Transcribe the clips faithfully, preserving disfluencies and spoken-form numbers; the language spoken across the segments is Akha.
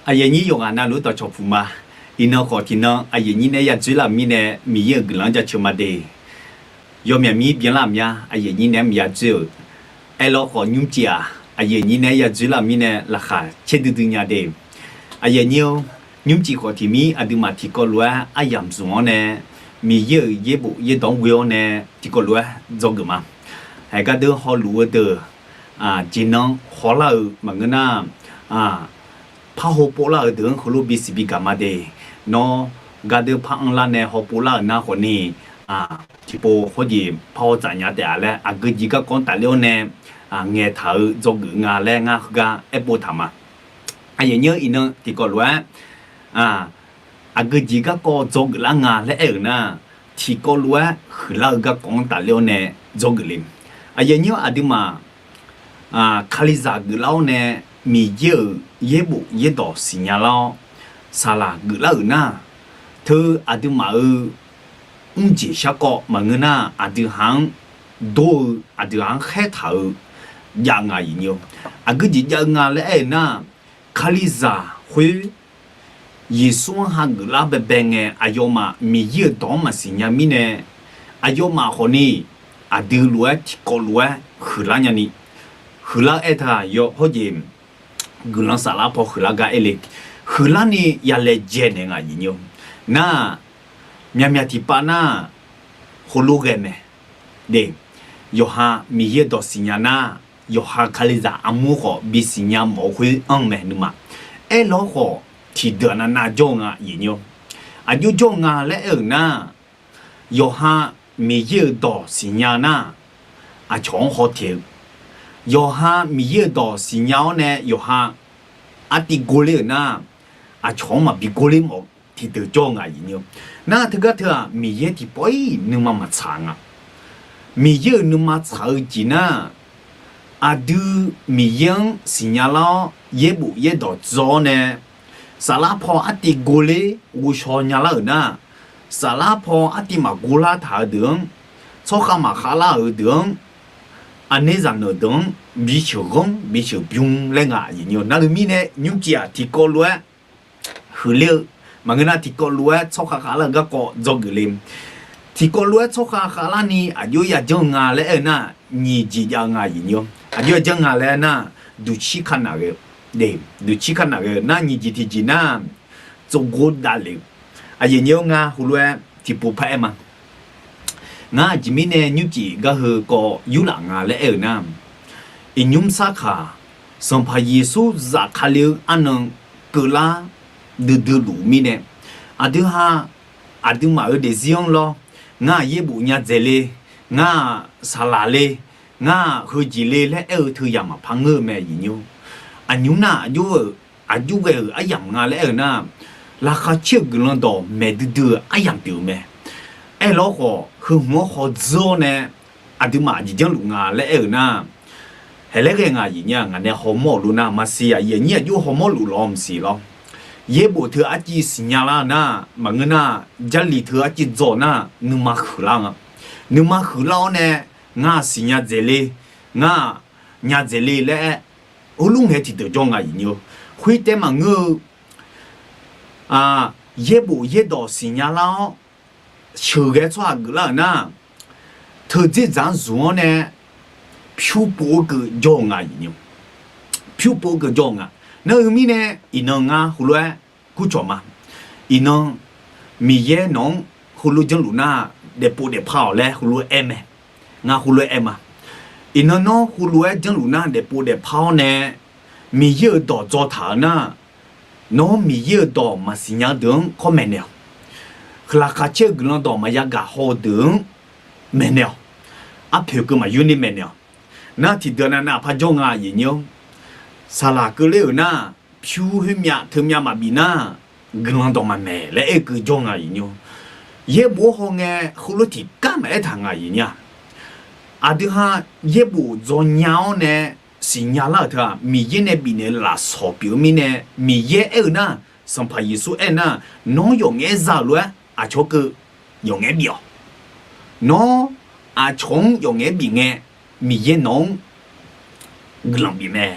Aqyuif aqnyir yawqghaq navluf dawqcawq puq ma. Iqnan khawf tiqnan aqyuif aqnyir nae yadzoer lar-euq mirnae Miqyaer-euq guiqlanq-anr jaceuq ma de. Yawmyaq mir byanlar-euq mya aqyuif aqnyir nae-anr maqya dzoer-euq. Aerlawr khawf nymrcif-aq aqyuif aqnyir nae-aer yadzoer lar-euq mirnae laqkhaq caerdui dui nya de. Aqyuif aqnyir-or, nymrcif khawf tiqmir aqduimaf tiqkawv lof-aer aryamq zmq-awr nae Miqyaer-euq yaerbof yaerdawq-anr ghoe-awr nae tiqkawv lof-aer dzawgeuf ma. Haeq gardeur hawluf-eu deuq jeqnan hawlar-eu maqngeur nar, par hawpov lar-euq deuq-anr heulof bisiq bigaq ma de. Nawr gardeur par anrlar nae hawpov lar-euq nar khawfni, tiqpov hawjeq par haw tsaf nya taef-a laer aqgeu jeq garkawv-anr tafler-awr nae ngaeqtaq-euq dzawgeuf nga laer ngar heugar aerpov taq ma. Aqyuif aqnyir-anr iqnan tiqkawv lof-aer aqgeu jeq garkawv dzawgeuf lar nga laer aer-euq nar, tiqkawv lof-aer huiqlar-eu garkawv-anr tafler-awr nae dzawgeuf le. Aqyuif aqnyir-anr aqduimaf kalizaq geuflar-awr nae Miqyaer-euq yaerbof yaerdawq siqnya lar-awr saqlaq geuflar-euq nar, teu aqduimaf-euq mrjeq sharkawv maqngeur nar aqdui ha-anr dor-eu aqdui ha-anr khaertaq-eu jav nga aqyuif aqnyir-or. Aqgeu jeq jav-eu nga laer aer-eu nar, kalizaq khoer Yeqsur-anr hageuf lar baebae ngae aqyawfmaf Miqyaer-euq dawq-anr maqsiq nya mirnae, aqyawfmaf khawfni aqdui lof-aer tiqkawv lof-aer huiqlar nyani, huiqlar aertaq-aq yawhawr jeq guiqlanq saflar paw huiqlar gar aer le. Huiqlar ni yalaejae naeq nga aqyuif aqnyir-or. Nar, myaqmyaq tiqpav nar, heulof ghae mae. De, yawqha Miqyaer-euq dawq siqnya nar, yawqha kalizaq armur khawf bisiq nya mawf-eu khoer anr-eu mae nuima. Aerlawr khawf tiqdeuq navnav jawr-eu nga aqyuif aqnyir-or. Aqjox jawr-eu nga laer aer-euq nar, yawqha Miqyaer-euq dawq siqnya nar, aqcawq-anr haw teq-eu, yawqha Miqyaer-euq dawq siqnya-awr nae yawqha artiv gorler-euq nar, aqcawq-anr maqbi gorler mawf-eu tiqdeuq jawr-eu nga aqyuif aqnyir-or. Nar teugar teu-aq Miqyaer tiqpawf-ir nuima maqtsaq nga. Miqyaer-euq nuima tsaq-eu jeq nar, aqdui Miqyaer-anr siqnya lar-awr yaerbof yaerdawq dzaw-awr nae, saflar paw artiv gorler ghovshaw nya lar-euq nar, saflar paw artiv maqgor lar taq-eu deuq-anr, tsawrkhav maqkhav lar-euq deuq-anr, aqner zaqneuq deuq-anr bisheuq ghanr bisheuq bymr laer nga aqyuif aqnyir-or. Nar-eu mirnae nymrcif-aq tiqkawv lof-aer huiqler-eu maqngeur nar tiqkawv lof-aer tsawrkhav khavlar-eu garkawv dzawgeuf le. Tiqkawv lof-aer tsawrkhav khavlar ni aqjox yajanr-eu nga laer aer-eu nar, nyiq jeq jav-eu nga aqyuif aqnyir-or. Aqjox yajanr nga laer aer nar, duqcir kar naq ghae-eu, duqcir kar naq ghae-eu nar nyiq jeq tiqjeq nar, tsovgor davlef-eu. Aqyuif aqnyir-or, ngar heulof-aer tiqpov par aer ma. Ngar aqjeq mirnae nymrcif gar heu kawv yurlaf nga laer aer-eu nar, iqnymr sarkaq Sanqpaq Yeqsur zafkale-eu arnan keuvlar duidui luf-eu mirnae, aqdui ha aqduimaf-euq daefzir-anr lawr, ngar-aq yaerbof nya dzaeq le, ngar-aq saqlaq le, ngar-aq heujeq le laer aer-eu teuya maqpar ngeur-eu mae aqyuif aqnyir-or. Aqnymr nar aqjox-eu, aqjox ghae-euq aryamq nga laer aer-eu nar, laqkhaq caer-eu guiqlanq dawq maeq duidui-euq aryamq pyeuf-eu mae. Aerlawr khawf heu hmq-anr hawdzeur-awr nae aqduimaf aqjeq janrluf nga laer aer-eu nar, haeq laer ghae nga aqyuif aqnyir-aq ngaq nae hawmawr-euq lof nar maqsiq aqyuif aqnyir aqjox hawmawr luf lawq maqsiq lawr. Yaerbof teu arciv siqnya lar-eu nar maqngeur nar, jarlif teu arciv dzaw nar nuima huiqlar nga. Nuima huiqlar-awr nae ngar-aq siqnya dzaeq le, ngar-aq nya dzaeq le laer aer, heulof ngae tiqdeuq jawr nga aqyuif aqnyir-or. Khoertaef maqngeur-eu, yaerbof yaerdawq siqnya lar-awr sheuqghae tsawrhaq geuflar-euq nar, teudzer dzaq-anr zmq-awr nae pyur pov-eu keuv jawr-eu nga aqyuif aqnyir-or. Pyur pov-eu keuv jawr-eu nga. Nar-eu mirnae iqnan ngar heulof-aer kurcawq ma. Iqnan Miqyaer nawq-anr heulof janrluf nar, daefpov daefpar-awq laer heulof-aer aer mae. Ngar heulof-aer aer ma. Iqnan nawr heulof-aer janrluf nar daefpov daefpar-awr nae Miqyaer-euq dawq dzaw taq-eu nar, nawr Miqyaer-euq dawq maqsiq nya-eu deuq-anr kawr maeqnaeq-awq. Laqkhaq caer-eu guiqlanq dawq maqya gaq haw-eu deuq-anr maeqnaeq-awq. Arpoeq keuv maqyur ni maeqnaeq-awq. Nar tiqdeuq navnav par jawr nga aqyuif aqnyir-or. Saqlaq keuvler-euq nar, pyur khoermyav teumyav maqbif nar, guiqlanq dawq maqmaeq laer aer-eu keuv jawr nga aqyuif aqnyir-or. Yaerbof-anr hawngae heulof tiqgar maqaer taq nga aqyuif aqnyir-aq. Aqdui ha yaerbof dzaw nya-awr nae siqnya lar-euq teu-aq Miqyaer nae bifnaeq-eu lafsawq pyeuf-eu mirnae, Miqyaer aer-eu nar, Sanqpaq Yeqsur aer-eu nar, nawr yawqngaef za-euq lof-aer aqcawq keuv yawqngaef bif-awq. Nawr aqcawq-anr yawqngaef bif ngae, Miqyaer nawq-anr guiqlanq bif mae,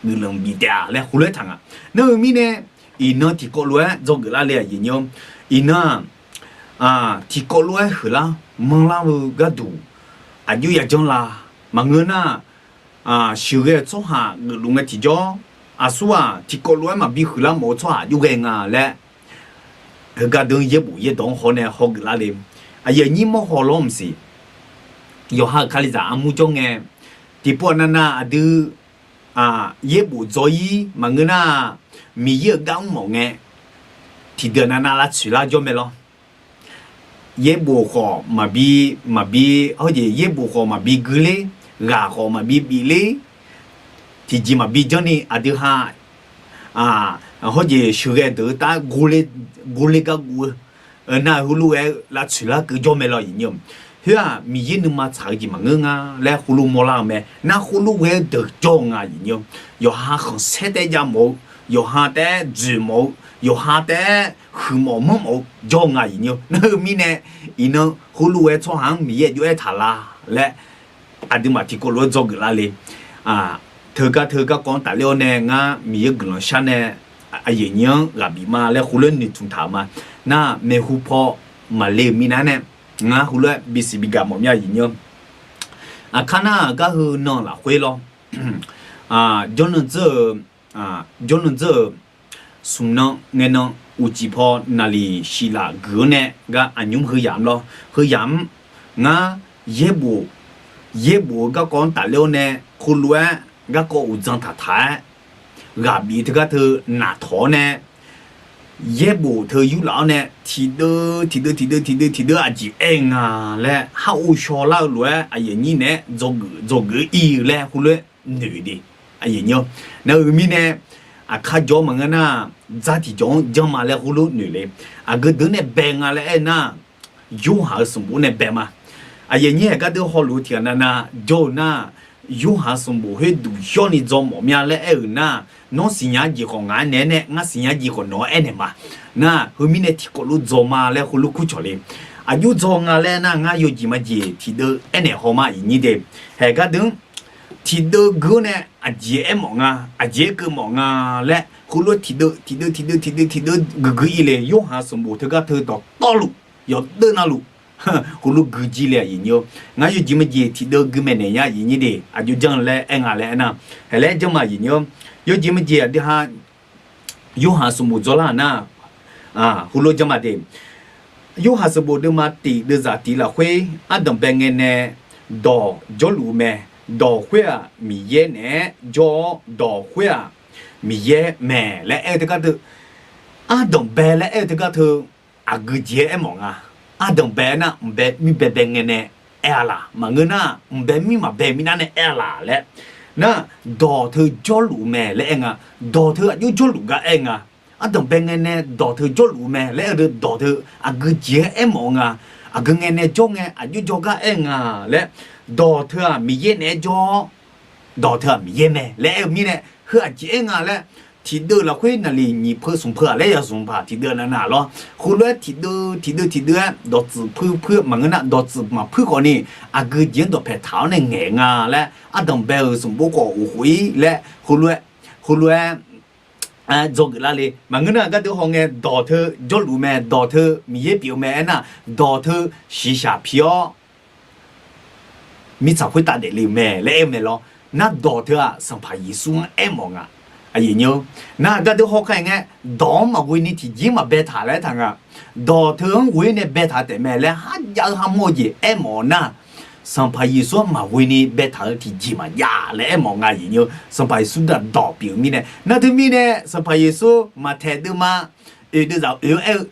guiqlanq bif taef-a laer heulof-aer taq nga. Nar-eu mirnae Iqnan tiqkawv lof-aer dzawgeuf lar le aqyuif nyir-awr, iqnan-aq, tiqkawv lof-aer huiqlar manrlar-eu gharduq aqjox yajanr la. Maqngeur nar, sheuqghae-euq tsawrhaq geufluf ngae tiqjawr, aqsur-aq tiqkawv lof-aer maqbi huiqlar mawf-eu tsawrhaq aqjox ghae nga laer, heugar deuq yaerbof yaerdawq-anr haw nae hawgeuf lar le. Aqyuif aqnyir mawrhaw lawr mqsiq. Yawqha-euq Kalizaq armur jawr ngae, tiqpov navnav aqdui yaerbof dzaw-ir maqngeur nar, Miqyaer-euq gar mr mawf ngae, tiqdeuq navnav lavtsoeq lar jawr mae lawr. Yaerbof khawf maqbi, maqbi, hawjeq yaerbof khawf maqbi gui ler, ghaq khawf maqbi bif ler, tiqjeq maqbi janrni aqdui ha, hawjeq sheuqghae deuq-eu tar gor ler gar guv-eu, nar heulof-aer lavtsoeq lar keuv jawr mae lawr aqyuif nyir-awr. Khoer-aq Miqyaer nuima tsaq-eu jeq maqngeur nga laer heulof mawrlar-eu mae. Nar heulof ghae-eu deuq jawr-eu nga aqyuif nyir-awr. Yawqha khanqsaer taef-aer jav mawf-eu, yawqha taef-aer dzoeq mawf-eu, yawqha taef-aer huiqmawf manrmawf-eu jawr-eu nga aqyuif nyir-awr. Nar-eu mirnae, iqnan heulof ghae-eu tsawrhaq-anr Miqyaer aqjox aertaq la laer, aqduimaf tiqkawv lof-aer dzawgeuf lar le. Teugar teu garkawv-anr tafler-awr nae ngar Miqyaer guiqlanq shar nae aqyuif nyir-anr ghaq bif ma laer heulof-aer noeqtmq taq-euq ma. Nar maeqhu paw maqle-euq minav nae, ngar heulof-aer bisiq bigaq mawf mya aqyuif nyir-awr. Aqkar nar gar heu nan lafkhoer lawr. Jawrnan dzeur-eu, jawrnan dzeur-euq smq nan ngae nan uqcif paw naqliq siqlaf guiq-awr nae gar aqnymr heu yamq lawr. Heu yamq-anr ngar yaerbof, yaerbof-eu garkawv-anr tafler-awr nae, khoerlof-aer garkawv uqdzan taqtaq-aer, ghaq bif teugar teu naqtawq-awr nae, yaerbof teu yurlaf-awr nae tiqdeuv tiqdeuv tiqdeuv tiqdeuv tiqdeuv aqjeq aer nga laer har ghovshaw lar-eu lof-aer aqyuif nyir naeq-aer dzawgeuf dzawgeuf-eu ir-eu laer heulof-aer noeq de. Aqyuif nyir-awr, nar-eu mirnae, aqkar jawr maqngeur nar, dzar tiqjawq-anr janrma laer heulof noeq le. Aqgeu deuq nae bae nga laer aer-eu nar, Yorhaq-euq sanqbof nae bae ma. Aqyuif nyir-aer gardeur hawluf-eu tiqghaq navnav jawr-eu nar, Yorhaq sanqbof khoer duq yawrni dzaw mawf mya laer aer-euq nar, nawr siqnya jeq khawf ngaq-aer naeq-aer nae, ngar siqnya jeq khawf nawq-aer aernaeq ma. Nar heumirnae tiqkawv lof dzaw ma laer heulof kurcawq le. Aqjox dzaw nga laer nar, ngar yawjeq majeq tiqdeuv aernaeq haw ma aqyuif nyir de. Haeq gardeur-anr tiqdeuv gui-awr nae aqjeq aermawf nga, aqjeq aerkeuv mawf nga laer heulof tiqdeuv tiqdeuv tiqdeuv tiqdeuv tiqdeuv guiqgui ir le. Yorhaq sanqbof teugar teu dawqtawvluf yawdeuv navluf heulof gui jir le aqyuif nyir-awr. Ngar yawjeq majeq tiqdeuv gui maeqnaeq nya aqyuif nyir de, aqjox janr laer aer nga laer aernar, haeq laer janr ma aqyuif nyir-awr. Yawjeq majeq aqdui ha Yorhaq sanqbof dzawlar-euq nar, heulof janr ma de. Yorhaq sanqbof deuvma tiq deuvzaq tiq lafkhoer, ardanq bae ngae nae dawq jawrluf-eu mae. Dawq khoer-aq Miqyaer naeq-aer jawr-awr, dawq khoer-aq Miqyaer mae laer aer-eu teugar teu, ardanq bae laer aer-eu teugar teu, aqgeu jeq-aer aermawf nga. Ardanq bae nar, mqbae mirbae bae ngae nae aer-a laq, maqngeur nar, mqbae mir maqbae minav nae aer-a laq laer. Nar, dawq teu jawrluf-eu mae laer aer nga. Dawq teu aqjox jawrluf gar aer nga. Ardanq bae ngae nae dawq teu jawrluf-eu mae laer aer-eu dawq teu aqgeu jeq-aer aermawf-eu nga. Aqgeu ngae nae jawr ngae aqjox jawr gar aer nga laer. Dawq teu-aq Miqyaer naeq-aer jawr-awr, dawq teu-aq Miqyaer mae laer aer-eu mirnae, heu aqjeq aer nga laer, tiqdeuv lafkhoer naqliq nyiq peu smq peu-aq laer ya zmq paq tiqdeuv navnav lawr. Heulof-aer tiqdeuv tiqdeuv tiqdeuv-aer dawqtsuif puir puir maqngeur nar, dawqtsuif maqpuir khawfni aqgeu jeq-anr dawqpae taq-awr nae ngaeq nga laer, ardanq bae-euq sanqbof khawf uqkhof-ir laer, heulof-aer, heulof-aer dzawgeuf lar le. Maqngeur nar, gardeuv hawngae dawq teu jawrluf mae, dawq teu Miqyaer pyeuf-eu mae aernar, dawq teu shiqshaq pi-awr mirtsaq khoertav daefle-eu mae laer aer-eu mae lawr. Nar dawq teu-aq Sanqpaq Yeqsur-anr aermawf nga. Aqyuif nyir-awr, nar gardeuv hawkar-aer ngae, dawq-anr maqghoeni tiqjeq-anr maqbaetaq laer aertaq nga. Dawq teu-anr ghoe-ir nae baetaq taef mae laer kharjav-eu kharmawr-eu jeq aermawf-eu nar, Sanqpaq Yeqsur-anr maqghoeni baetaq-eu tiqjeq maqjav laer aermawf nga aqyuif nyir-awr. Sanqpaq Yeqsur daq dawq pyeuf-eu mirnae, nar teumirnae Sanqpaq Yeqsur Maqtaeq deuvma oeq deuvzaq oeq-awr aer-eu,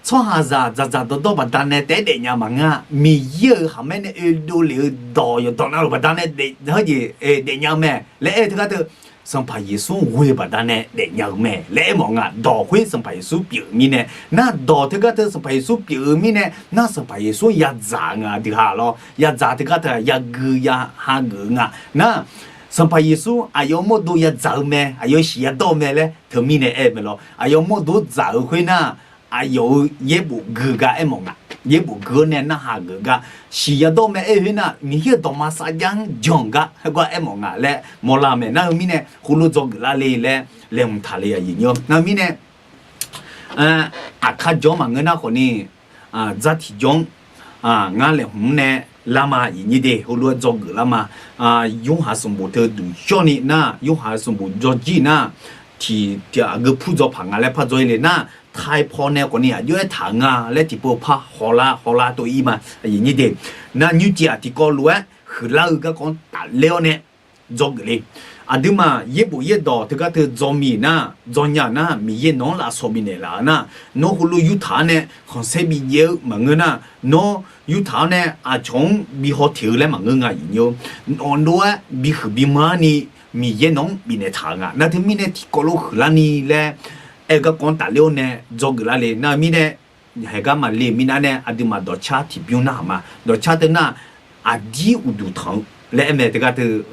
tsawrhaqzaq dzaqdzaq dawrdawr baqdanae taef-aer daefnya maqngeur-a. Miqyaer-euq khaqmae nae oedov lef-eu dawq yawqdawq navluf baqdanae daef, hawjeq daefnya-eu mae laer aer-eu teugar teu, Sanqpaq Yeqsur-anr ghoe-eu baqdanae daefnya-eu mae laer aermawf nga. Dawq khoer Sanqpaq Yeqsur pyeuf-eu mirnae, nar dawq teugar teu Sanqpaq Yeqsur pyeuf-eu mirnae, nar Sanqpaq Yeqsur-anr yadzaq-eu nga dui ha lawr. Yadzaq teugar teu-aq yaguiq yaha geuf-eu nga. Nar Sanqpaq Yeqsur aqyawf mawrdo yadzaq-eu mae, aqyawf shiq yadawr-eu mae laer teumirnae aer-eu mae lawr. Aqyawf mawrdo dzaq-eu khoernar, aqyawf-euq yaerbof gui gar aermawf nga. Yaerbof gui-awr nae narhaq geuf gar, shiq yadawr mae aer-eu khoernar, Miqyaer-euq dawqma sarjax-anr jan-eu gar heugar aermawf nga laer mawrlar-eu mae. Nar-eu mirnae heulof dzawgeuf lar le laer laeqhmq taq le aqyuif nyir-awr. Nar-eu mirnae aer, aqkar jawr maqngeur nar khawf ni, dzar tiq jawr-anr ngar laeqhmq-anr nae lar ma, aqyuif nyir de, heulof-aer dzawgeuf lar ma. Yorhaq sanqbof teu duq shawrni nar, Yorhaq-euq sanqbof jawrjir nar, tiq tiq aqgeu pur dzaw paq nga laer par dzaw-ir le nar, taipaw nae khawf ni aqjox-aer taq-euq nga laer tiqpov par hawlar hawlar tov-ir ma, aqyuif nyir de. Nar nymrcif-aq tiqkawv lof-aer huiqlar-eu garkawv-anr tafler-awr nae dzawgeuf le. Aqduimaf yaerbof yaerdawq teugar teu dzaw miq nar, dzaw nya-euq nar, Miqyaer nawq-anr lafsawq bifnaeq laf-eu nar, nawr heulof yurtaq-anr nae khanqsaer bijaev-eu maqngeur nar, nawr yurtaq-anr nae aqcawq-anr bi haw teq-eu laer maqngeur nga, aqyuif nyir-or. Nawq lof-aer bihuiq bimanrni Miqyaer nawq-anr bifnaeq taq-euq nga. Nar teumirnae tiqkawv lof huiqlarni laer aer-eu garkawv-anr tafler-awr nae dzawgeuf lar le. Nar-eu mirnae, haeqgar maqle-euq minav nae aqduimaf dawqcar tiqbymr narhaq ma. Dawqcar teu nar, aqdir uqduq tanq-eu laer aer mae teugar teu,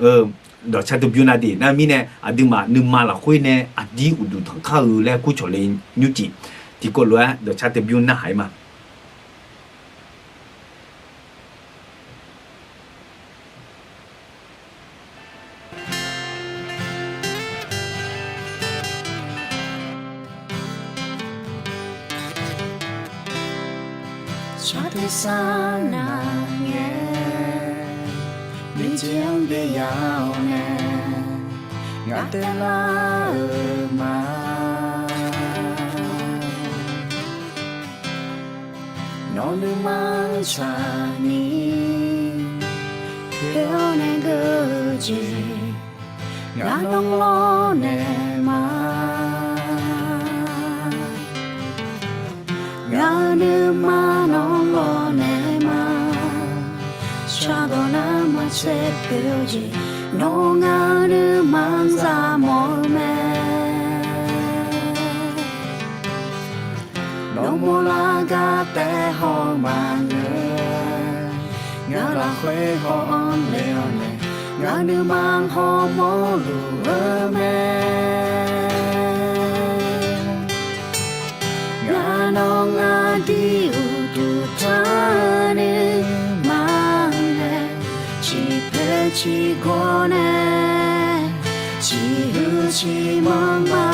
dawqcar teu bymr nar de. Nar-eu mirnae aqduimaf nuima lafkhoer nae aqdir uqduq tanq kar-eu laer kurcawq le, nymrcif tiqkawv lof-aer dawqcar teu bymr narhaq-ir ma. Saqtersar navngae, miqjeq-anr byav-awr nae, ngaq taev lar-euq ma. Nawq nuima-anr tsaqni, poeq-awr nae geur-eu jeq, ngaq nawr lawrnaeq ma. Ngaq-euq nuima nawr lawrnaeq ma. Shardawq nar maqtser poeq-eu jeq, nawr ngaq-euq nuima-anr zaq mawf-eu mae. Nawr mawrlar gar taef haw maqngeur. Ngaq lafkhoer haw-anr le-awr nae, ngaq nuima hawmawr luf-eu mae. Ngaq nawq aqdir uqduq tanq nuima mae, ciqpoeq ciqgawr nae, ciqhuiq ciqmanr ma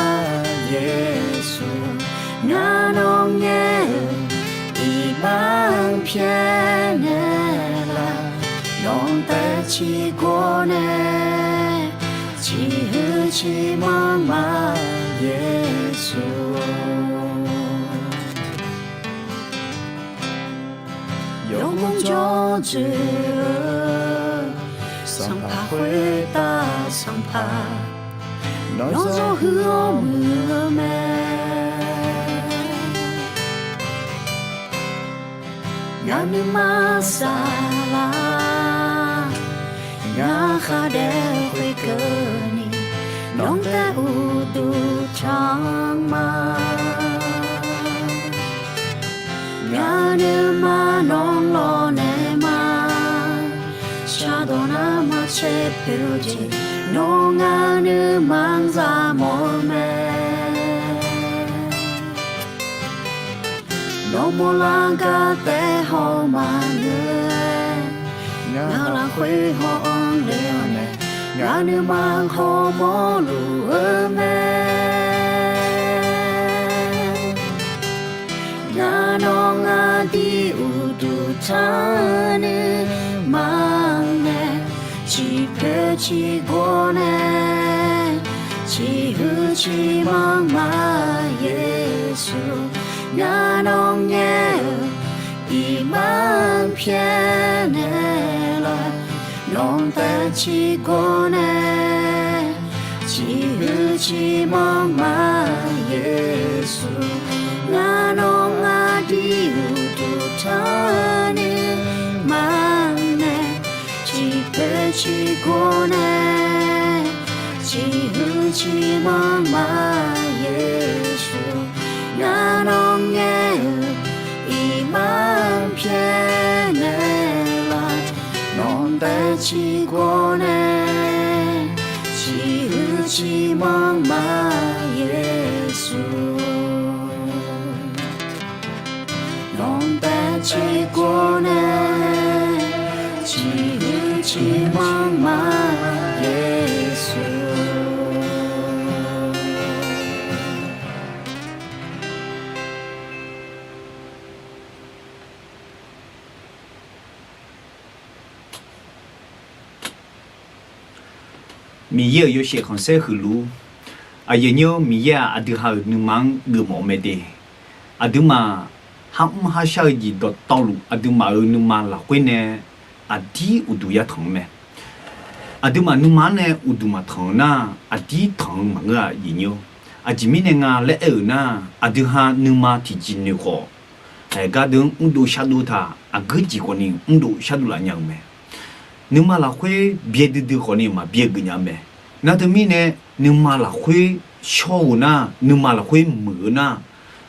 Yeqsur. Ngaq nawq ngaer-euq iqbax-anr pyaeqnaeq laf, nawq taev ciqgawr nae, ciqhuiq ciqmanr ma Yeqsur. Yawmawr jawr dzoeq-eu, sanqpaq khoertav sanqpaq, nawr zawr huiq-awr muiq-eu mae. Ngaq nuima saflar, ngaq khardaef khoerkeuvni, nawq taev uqduq tanq ma. Ngaq nuima nawr lawrnaeq ma. Shardawq nar maqtser poeq-eu jeq, nawr ngaq nuima-anr zaq mawf-eu mae. Nawr mawrlar gar taef haw maqngeur. Ngaq lafkhoer haw-anr le-awr nae, ngaq nuima hawmawr luf-eu mae. Ngaq nawq aqdir uqduq tanq nuima mae, ciqpoeq ciqgawr nae, ciqhuiq ciqmanr ma Yeqsur. Ngaq nawq ngaer-euq iqbax-anr pyaeqnaeq laf, nawq taev ciqgawr nae, ciqhuiq ciqmanr ma Yeqsur. Ngaq nawq aqdir uqduq tanq nuima mae, ciqpoeq ciqgawr nae, ciqhuiq ciqmanr ma Yeqsur. Ngaq nawq ngaer-euq iqbax-anr pyaeqnaeq laf, nawq taev ciqgawr nae, ciqhuiq ciqmanr ma Yeqsur. Nawq taev ciqgawr nae, ciqhuiq ciqmanr ma Yeqsur. Miqyaer-euq yawshaef khanqsaer huiqluf-ur. Aqyuif nyir-or, Miqyaer-aq aqdui ha-euq nuima-anr geufmawf-eu mae de. Aqduimaf har mr har shar-eu jeq dawqtawvluf aqduimaf-euq nuima lafkhoer nae aqdir uqduq yatanq-eu mae. Aqduimaf nuima-anr nae uqduq maqtanq-eu nar, aqdir tanq-eu maqngeur-a, aqyuif nyir-or. Aqjeq mirnae nga laer aer-euq nar, aqdui ha nuima tiqjeq noeq khawf, haeq gardeuv-anr mrdov shardov taq, aqgeu jeq khawfni mrdov shardov laf nya-eu mae. Nuima lafkhoer byaerdui dui khawfni maqbyaer geuf nya-eu mae. Nar teumirnae, nuima lafkhoer shawr-eu nar, nuima lafkhoer muiq-eu nar,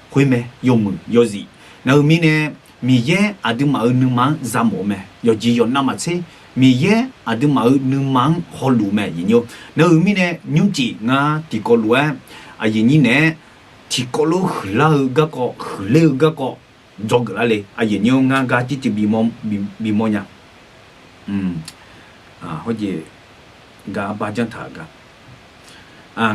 khoer mae, yawmuiq yawzif. Nar-eu mirnae, Miqyaer aqduimaf-euq nuima-anr zamawf-eu mae, yawqjeq yawqnav maqtser. Miqyaer aqduimaf-euq nuima-anr hawluf-eu mae, aqyuif nyir-or. Nar-eu mirnae, nymrcif ngar tiqkawv lof-aer, aqyuif nyir naeq-aer, tiqkawv lof-aer huiqlar-eu garkawv, huiqler-eu garkawv dzawgeuf lar le, aqyuif nyir-or. Ngar gar jircuiv bimawr nya. Hawjeq, gar arbar janrtaq-euq gar,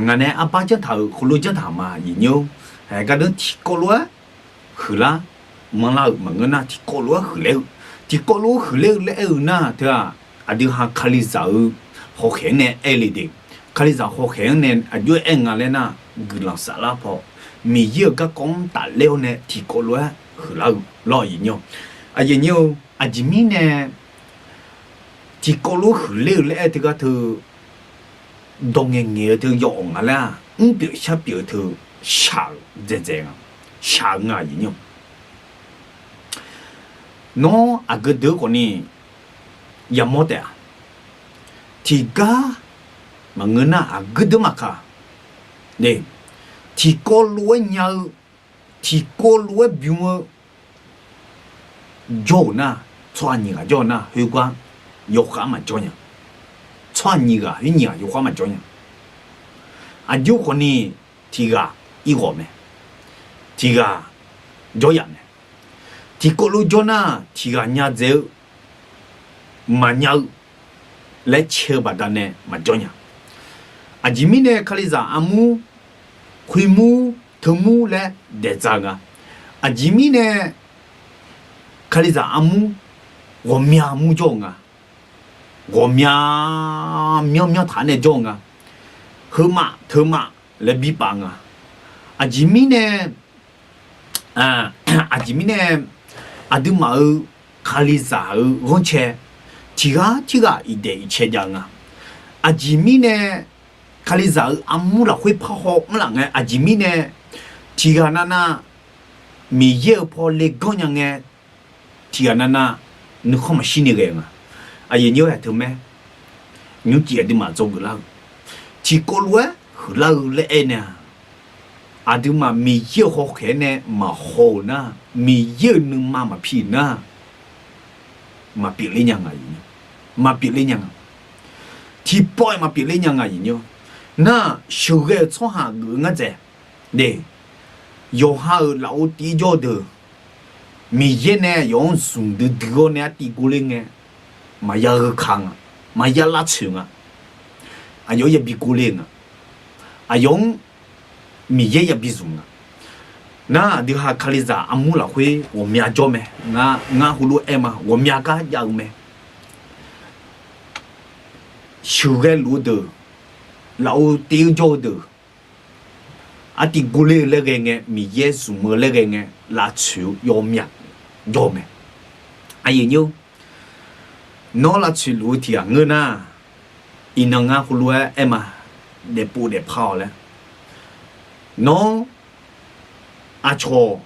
ngaq nae arbar janrtaq-euq heulof janrtaq ma, aqyuif nyir-or. Haeq gardeuv tiqkawv lof-aer huiqlar manrlar-euq maqngeur nar, tiqkawv lof-aer huiqler-eu, tiqkawv lof-aer huiqler-eu laer aer-eu nar teu-aq, aqdui ha Kalizaq-euq hawkhaeq-anr nae aer le de. Kalizaq hawkhaeq-anr nae aqjox-aer aer nga laer nar, guiqlanq saflar paw, Miqyaer-euq garkawv-anr tafler-awr nae tiqkawv lof-aer huiqlar-eu lawr, aqyuif nyir-or. Aqyuif nyir-or, aqjeq mirnae tiqkawv lof-aer huiqler-eu laer aer teugar teu, dawq ngaeqngaeq-eu teu yawawq nga laer-aq, mrpyeuf sharpyeuf-eu teu shaq-euq dzaeqdzaeq nga, shaq-eu nga, aqyuif nyir-or. Nawr aqgeu deuq khawfni yamawr taef-a. Tiqgar maqngeur nar, aqgeu deuq maqkaq. Tiqkawv lof-aer nya-eu, tiqkawv lof-aer bym-eu jawr-euq nar, tsawrhaq nyiq ghaq jawr-eu nar, khoergar yawkhav maqjawr nya. Tsawrhaq nyiq ghaq khoer nyiq ghaq yawkhav maqjawr nya. Aqjox khawfni tiq ghaq irghawq mae, tiq ghaq jawryaf mae. Tiqkawv lof jawr nar, tiq ghaq nya dzaeq-eu maqnya-eu laer cae-eu baqdanae maqjawr nya. Aqjeq mirnae Kalizaq armur, khoermur, teumur laer daeqdza-eu nga. Aqjeq mirnae Kalizaq armur ghawqmya mur jawr-eu nga. Ghawqmya myanrmyanr taq-aer nae jawr-eu nga. Heumaf teumaf laer bi paf nga. Aqjeq mirnae, aqjeq mirnae aqduimaf-euq Kalizaq-euq ghanrcae tiq ghaq tirghaq iqdaeq iqcae jav-eu nga. Aqjeq mirnae Kalizaq-euq armur lafkhoer parhaw mrlaf ngae, aqjeq mirnae tiq ghaq navnav Miqyaer-euq paw le ganr nya ngae, tiq ghaq navnav nuikhanr maqshir ni ghae-eu nga. Aqyuif nyir-or, haeq teu mae, nymrcif aqduimaf dzawgeuf lar-eu, tiqkawv lof-aer huiqlar-eu laer aer nae-aq, aqduimaf Miqyaer-euq hawkhaeq-aer nae maqhaw-euq nar, Miqyaer-euq nuima maqpi-euq nar, maqpyeuf ler nya nga, maqpyeuf ler nya nga. Tiqpawf-iq maqpyeuf ler nya nga, aqyuif nyir-or. Nar, sheuqghae-euq tsawrhaq geuf-eu ngar dzaeq. Yawqha-euq lafov tiv-ir jawr-eu deuq, Miqyaer nae yawf-anr zmq duidui-awr nae artiv gor ler ngae, maqya gheu ka nga, maqya lavtsoeq nga. Aqyawf-anr yabi gor ler-eu nga. Aqyawf-anr Miqyaer yabi zmq nga. Nar, aqdui ha Kalizaq armur lafkhoer ghawqmya jawr mae. Ngar, ngar heulof-aer aer ma, ghawqmya gar jav-eu mae. Sheuqghae luf-eu deuq, lafov tiv-ir jawr-eu deuq, artiv gor ler-eu laer ghae ngae, Miqyaer zmq-eu laer ghae ngae, lavtsoeq-eu yawmyaq jawr-eu mae. Aqyuif nyir-or, nawr lavtsoeq luf-eu tiq ghaq ngeur nar, iqnan ngar heulof-aer aer ma, daefpov daefpar-awq laer. Nawr aqcawq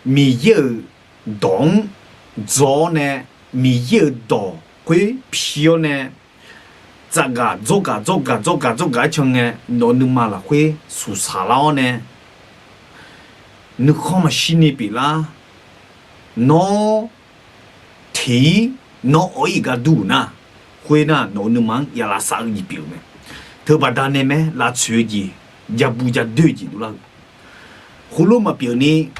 Miqyaer-euq dawq-anr dzaw-awr nae, Miqyaer-euq dawq khoer pi-awr nae, tsafgaq dzawrgaq dzawrgaq dzawrgaq dzawrgaq-aer can ngae, nawq-eu nuima lafkhoer suqsaq lar-awr nae, nuikhanr maqshir ni pyeuflar. Nawr teq-ir, nawr awq-ir gar dur-euq nar, khoernar nawq-eu nuima-anr ya lavsav-eu jeq pyeuf-eu mae. Teubaqda nae mae, lavtsoeq-eu jeq, jabu jadoer-eu jeq dovlar-eu, khoerlof maqpyeuf ni,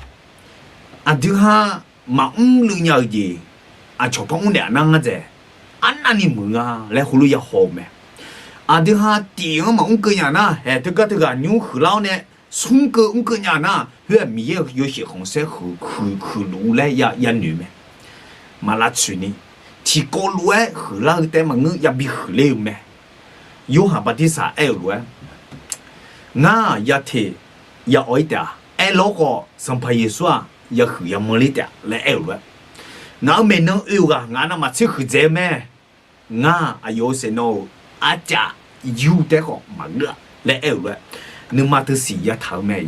aqdui ha maqmr luiv nya-eu jeq, aqcawq par mr naeq-a nar ngar dzaeq, arnavni muiq nga laer heulof ya haw-eu mae. Aqdui ha tif-anr maqmr keuv nya nar, haeq teugar teughaq nymr huiqlar-awr nae, smr keuv mr keuv nya nar, khoer-aq Miqyaer-euq yawshaef khanqsaer huiq huiqluf-eu laer ya noeq mae. Maq lavtsoeq ni, tiqkawv lof-aer huiqlar-eu taef maqngeur, yabi huiqler-eu mae. Yorhaq Bartirsaq aer-euq lof-aer, ngar-aq yateq ya awq-ir taef-a. Aerlawr khawf Sanqpaq Yeqsur-aq yahuiq yamanr ler taef-a laer aer-euq lof-aer, ngaq-euq maeqnan oe-eu ghaq ngaq navmaqtser huiqdzaeq-eu mae. Ngar-aq aqyawf-euq saeqnawv-euq arcav yur taef khawf maqgeur-a laer aer-euq lof-aer, nuima teusiq yataq-eu mae.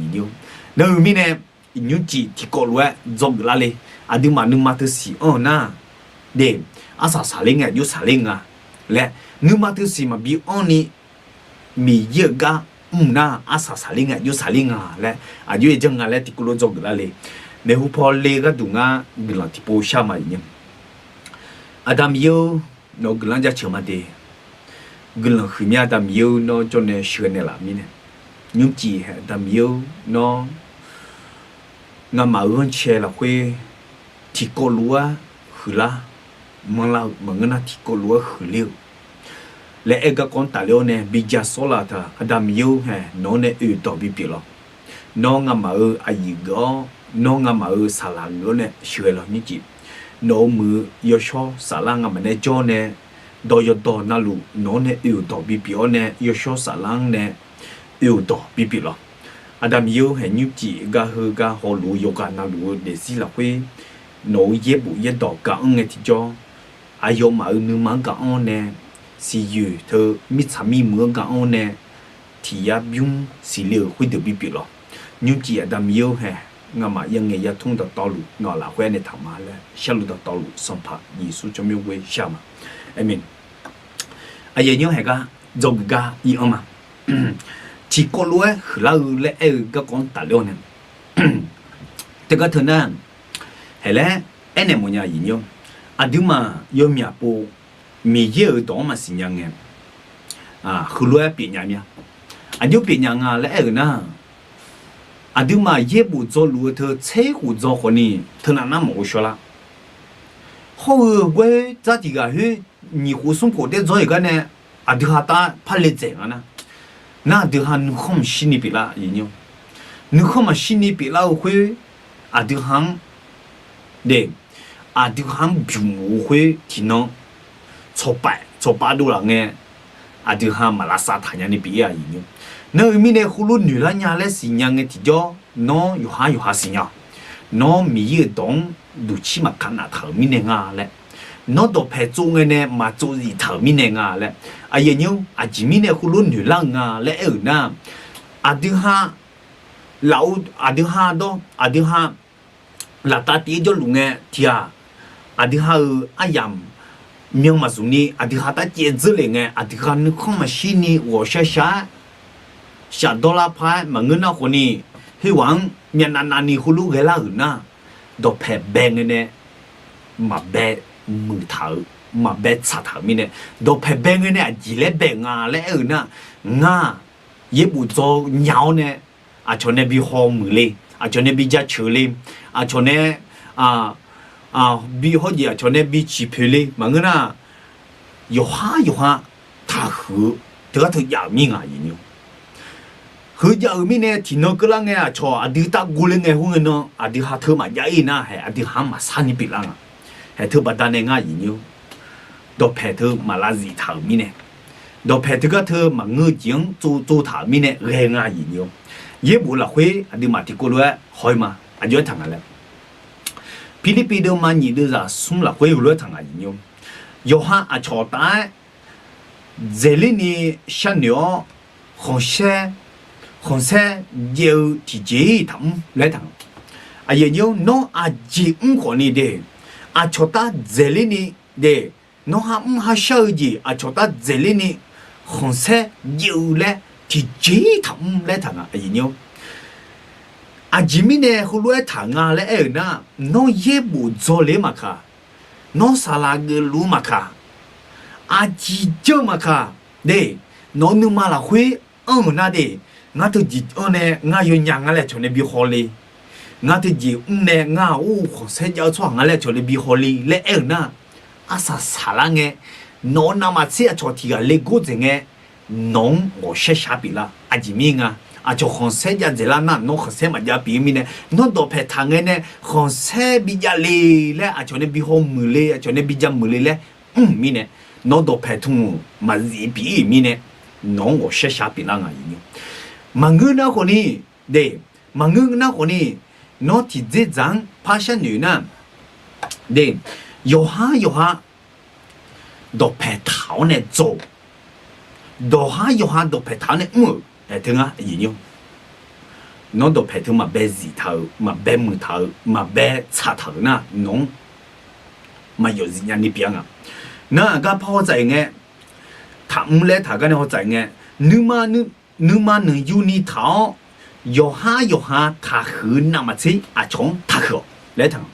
Nawr-euq mirnae, iqnymr cif tiqkawv lof-aer dzawgeuf lar le. Aqduimaf nuima teusiq anr-eu nar, de, arsaq saqler ngae aqjox saqler nga laer, nuima teusiq maqbi anrni Miqyaer-euq gar mr nar, arsaq saqler ngae aqjox saqler nga laer, aqjox-aer janr nga laer tiqkawv lof dzawgeuf lar le. Maeqhu paw le gharduq ngar guiqlanq tiqpov shar ma iqnyir. Aqda Miqyaer-or, nawq-eu guiqlanq jaceuq ma de. Guiqlanq huiqmya Aqda Miqyaer-or, nawr jawrnae sheuqghae naeqlaf mirnae, nymrcif hae Aqda Miqyaer-or, nawr ngamaf-euq ghanrcae lafkhoer tiqkawv lof-aer huiqlar manrlar-eu maqngeur nar, tiqkawv lof-aer huiqler-eu laer aer-eu garkawv-anr tafler-awr nae bi ja sawrlaf-eu taq, Aqda Miqyaer-or hae, nawq-anr nae oeq dawq bipyeuf lawq. Nawr ngamaf-euq aqyuif geuf-awr, nawr ngamaf-euq saqlaq geuf-awr nae sheuqghae lawq nymrcif. Nawq-euq muiq-eu yawshawr saflar ngamaf nae jawr nae, dawq yawqdawq navluf nawq-anr nae oe-euq dawq bipyeuf-awr nae, yawshawr saflar-anr nae oe-euq dawq bipyeuf lawq. Aqda Miqyaer-or hae, nymrcif gar heu gar hawluf-eu yawqghaq navluf-eu daefzir lafkhoer nawq-euq yaerbof yaerdawq gar anr ngae tiqjawr, aqyawfmaf-euq nuima-anr gar anr nae, siqyoeq teu mirtsaq mirmuiq-anr gar anr nae, tiq yar bymr siqle-euq khoerdeuq bipyeuf lawq. Nymrcif Aqda Miqyaer-or hae, ngamaf yangaeq yatmr dawqtawvluf nawq-aq lafkhoer aernaeq taq ma laer sharluf dawqtawvluf Sanqpaq Yeqsur tsawrmyanr ghoer shar ma. Aqmeq. Aqyuif aqnyir hae gar dzawgeuf gar ir-anr ma. Tiqkawv lof-aer huiqlar-eu laer aer-eu garkawv-anr tafler-awr nae, teugar teu nar, haeq laer aernaeq mawfnya iqnyir. Aqduimaf yawmyaq pov Miqyaer-euq dawq-anr maqsiq nya ngae, heulof-aer pyeufnya mir-a. Aqjox pyeufnya nga laer aer-euq nar, aqduimaf yaerbof dzawluf-eu teu tser khof dzaw khawfni teunav nar maqghov shawrlar. Hawr-eu ghoer dzar tiq ghaq khoer nyiq khof smr khof daer dzawr-euq gar nae, aqdui ha tar par le dzaeq nga nar, nar aqdui ha nuikhanr maqshirni pyeuflar. Nuikhanr maqshirni pyeuflar-eu khoer, aqdui ha-anr de, aqdui ha-anr bymq-eu khoer tiqnan tsawqpav tsawqpav dovlaf ngae, aqdui ha maq lavsav taq nyani pyeuf-ir-a iqnyir. Nar-eu mirnae heulof noeq lar nya laer siqnya ngae tiqjawr, nawr yawqhar yawqha siqnya-awq. Nawr Miqyaer-euq dawq-anr duqcir maqkaq naf taq-euq mirnae nga laer, nawr dawqpaeq tsov ngae nae maqtsov zif taq-euq mirnae nga laer, aqyuif aqnyir aqjeq mirnae heulof noeq lar-eu nga laer aer-euq nar, aqdui ha laf-eu aqdui ha dawr aqdui ha laftav tiv-aer jawrluf ngae tiq ghaq, aqdui ha-euq aryamq myan maqzmq ni aqdui ha tar caev dzeur le ngae, aqdui ha nuikhanr maqshirni ghawqshar shar-aer shafdawr lar par-aer maqngeur nar khawfni, khoerghaq-anr myavnav navni heulof ghae lar-euq nar, dawqpaeq bae ngae nae maqbae muiq taq-euq, maqbae tsaq taq-euq mirnae, dawqpaeq bae ngae nae aqjeq laer bae nga laer aer-euq nar, ngar yaerbof dzaw nya-awr nae aqcawq nae bi hawmuiq le, aqcawq nae bi jaceuq le, aqcawq nae bi hawr jeq aqcawq nae bi ciqpoeq le maqngeur nar, yawqhar yawqha taqhuiq-eu teugar teu jav-euq mir nga iqnyir. Heu jav-euq mirnae tiqnan keuvlar ngae aqcawq aqdui tar gov le ngae khoerngae nan aqdui ha teu maqjav-ir nar hae, aqdui ha-anr maqsar ni pyeuflar nga. Hae teu baqdanae ngar iqnyir, dawqpaeq teu maq lavzif taq-euq mirnae, dawqpaeq teugar teu maqngeur-eu jeq-anr tsov tsov taq-euq mirnae ghae nga iqnyir. Yaerbof lafkhoer aqduimaf tiqkawv lof-aer haw-ir ma. Aqjox-aer taq nga laer, Pirlirpiv deuvma nyiq deuvzaq smr lafkhoer heulof-aer taq nga iqnyir. Yawqha aqcawq taf-aer dzaeqler ni sharnoeq-awr khanqsaer, khanqsaer jaev-eu tiqjeq-ir taqmr laer taq nga. Nawr aqjeq mr khawfni de, aqcawq tar dzaeqler ni de, nawr ha mr ha shar-eu jeq aqcawq tar dzaeqler ni khanqsaer jaev-eu laer tiqjeq-ir taqmr laer taq nga. Aqjeq mirnae heulof-aer taq nga laer aer-euq nar, nawr yaerbof dzaw le-eu maqkaq, nawr saqlaq geufluf-eu maqkaq, aqjeq janr maqkaq, de, nawq-eu nuima lafkhoer anr-euq nar de, ngar teujeq anr nae ngar yawnya ngar laer aqcawq nae bi haw le, ngar teujeq mr nae ngar-aq or khanqsaer jav-eu tsawrhaq nga laer aqcawq nae bi haw le laer aer-euq nar, arsaq saqlar ngae, nawq-eu navmaqtser aqcawq tiq ghaq le gor dzaeq ngae, nawq-anr ghawqshar shar pyeuflar. Aqjeq mir nga, aqcawq khanqsaer jav dzaeqlar nar nawr khanqsaer maqjav pyeuf-ir mirnae, nawr dawqpaeq taq ngae nae khanqsaer bi jav le laer aqcawq nae bi haw muiq le, aqcawq nae bi jav muiq le laer mr-euq mirnae, nawr dawqpaeq tmq-euq maqzif pyeuf-ir-euq mirnae, nawq-anr ghawqshar shar pyeuflar nga. Maqngeur nar khawfni, de, maqngeur nar khawfni, nawr tiqdzerdzaq-anr par sharnoeq nar, de, yawqhar yawqha dawqpaeq taq-awr nae dzaw-euq, dawqhar yawqha dawqpaeq taq-awr nae mr-euq, ae, teu ngar, nawr dawqpaeq teu maqbae zif taq-euq, maqbae muiq taq-euq, maqbae tsaq taq-euq nar, nawq-anr maqyawf zifnya ni pyeuf-a nga. Nar aqgar par hawtsaf-euq ngae, taqmr laer taq gar nae hawtsaf-euq ngae, nuima nuima nuiqyuni taq-awr, yawqhar yawqha taqhuiq-eu navmaqtser aqcawq-anr taqhuiq-awq laer taq-a.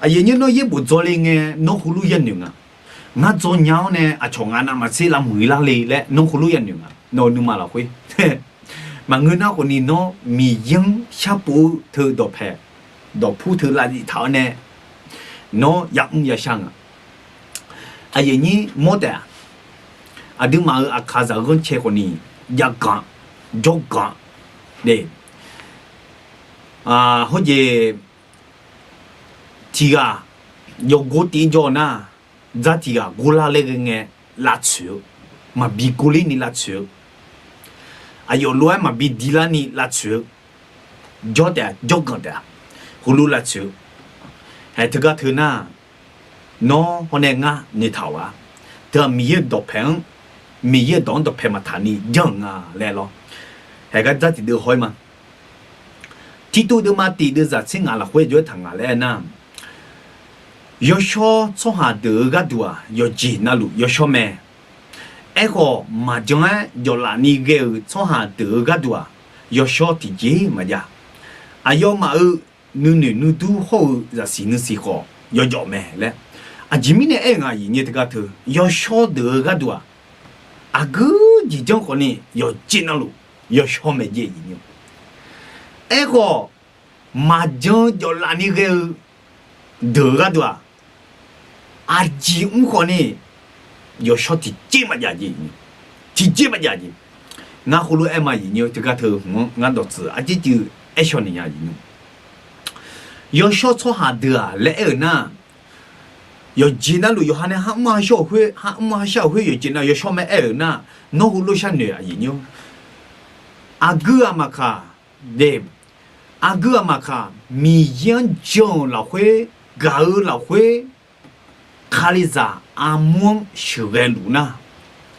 Aqyuif aqnyir, nawr yaerbof dzawle ngae nawr heulof yanoeq nga. Ngar dzaw nya-awr nae aqcawq ngaq navmaqtser lavmuiq lar le laer nawr heulof yanoeq nga, nawq-eu nuima lafkhoer. Maqngeur nar khawfni, nawr Miqyaer-anr sharpov-eu teu dawqpaeq, dawqpur teu lavzif taq-awr nae nawr yamr yashar nga. Aqyuif aqnyir, mawr taef-a. Aqduimaf-euq aqkaqzaq ghanrcae khawfni, jav ganq, jawr ganq, de, hawjeq tiq ghaq yawgor tiv-ir jawr nar, dzar tiq ghaq gorlar laer ghae ngae lavtsoeq-eu, maqbi gorler ni lavtsoeq-eu, aqyawf lof-aer maqbi dilar ni lavtsoeq-eu, jawr taef-a, jawrganq taef-a, heulof lavtsoeq-eu. Haeq teugar teu nar, nawr hawr nae ngar noeqtaq-awq-a. Teu-aq Miqyaer-euq dawqpaeq-anr, Miqyaer-euq dawq-anr dawqpaeq maqtaq ni janr-euq nga laer lawr. Haeq gar dzar tiqdeuv haw-ir ma. Tirtuv deuvma tiq deuv zaq tser ngaq lafkhoer jawr-aer taq ngaq laer aernar, yawshawr tsawrhaq deuq-eu gharduq-aq, yawqjeq navluf yawshawr mae. Aerkhawf, maqjan-aer jawflaf ni ghae-euq tsawrhaq deuq-eu gharduq-aq, yawshawr tiqjeq maqjav. Aqyawfmaf-euq nuinoeq nuidur hawr-eu zaqsiq nuisiq khawf yawjawf mae laer. Aqjeq mirnae aer-eu nga, aqyuif aqnyir teugar teu, yawshawr deuq-eu gharduq-aq, aqgeu jeq janr khawfni yawqjeq navluf yawshawr mae jeq. Aerkhawf, maqjan jawflaf ni ghae-eu deuq-eu gharduq-aq, aqjeq mr khawfni yawshawr tiqjeq maqjav jeq. Tiqjeq maqjav jeq. Ngar heulof-aer ma, aqyuif aqnyir teugar teu hmq-anr ngar dawqtsuif arjir juif aershaw naeq nya. Yawshawr tsawrhaq deuq-aq laer aer-euq nar, yawqjeq navluf yawqha nae har mr-a shawr-euq khoer, har mr-a shar-euq khoer yawqjeq nav yawshawr mae aer-euq nar, nawr heulof sharnoeq, aqyuif aqnyir. Aqgeu-aq maqkaq, de, aqgeu-aq maqkaq, Miqyaer-anr jan-euq lafkhoer, gaq-eu lafkhoer, Kalizaq armur-anr sheuqghae luf nar,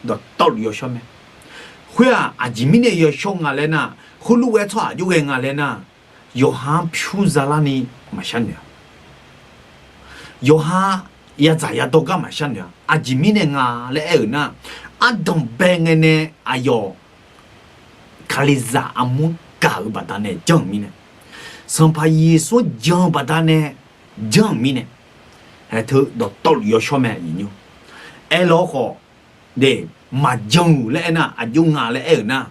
dawqtawvluf yawshawr mae. Khoer-aq, aqjeq mirnae yawshawr nga laer nar, heulof ghae tsawrhaq jov ghae nga laer nar, yawqha-anr pyur zalar ni maqshar noeq-a. Yawqha yadzaq yadawr gar maqshar noeq-a. Aqjeq mirnae nga laer aer-euq nar, ardanq bae ngae nae aqyawf Kalizaq armur-anr gaq-eu baqdanae janr-euq mirnae, Sanqpaq Yeqsur-anr jan-eu baqdanae janr-euq mirnae, haeqteu dawqtawvluf yawshawr mae, aqyuif aqnyir. Aerlawr khawf, de, maqjan-euq laer aernar, aqjox nga laer aer-euq nar,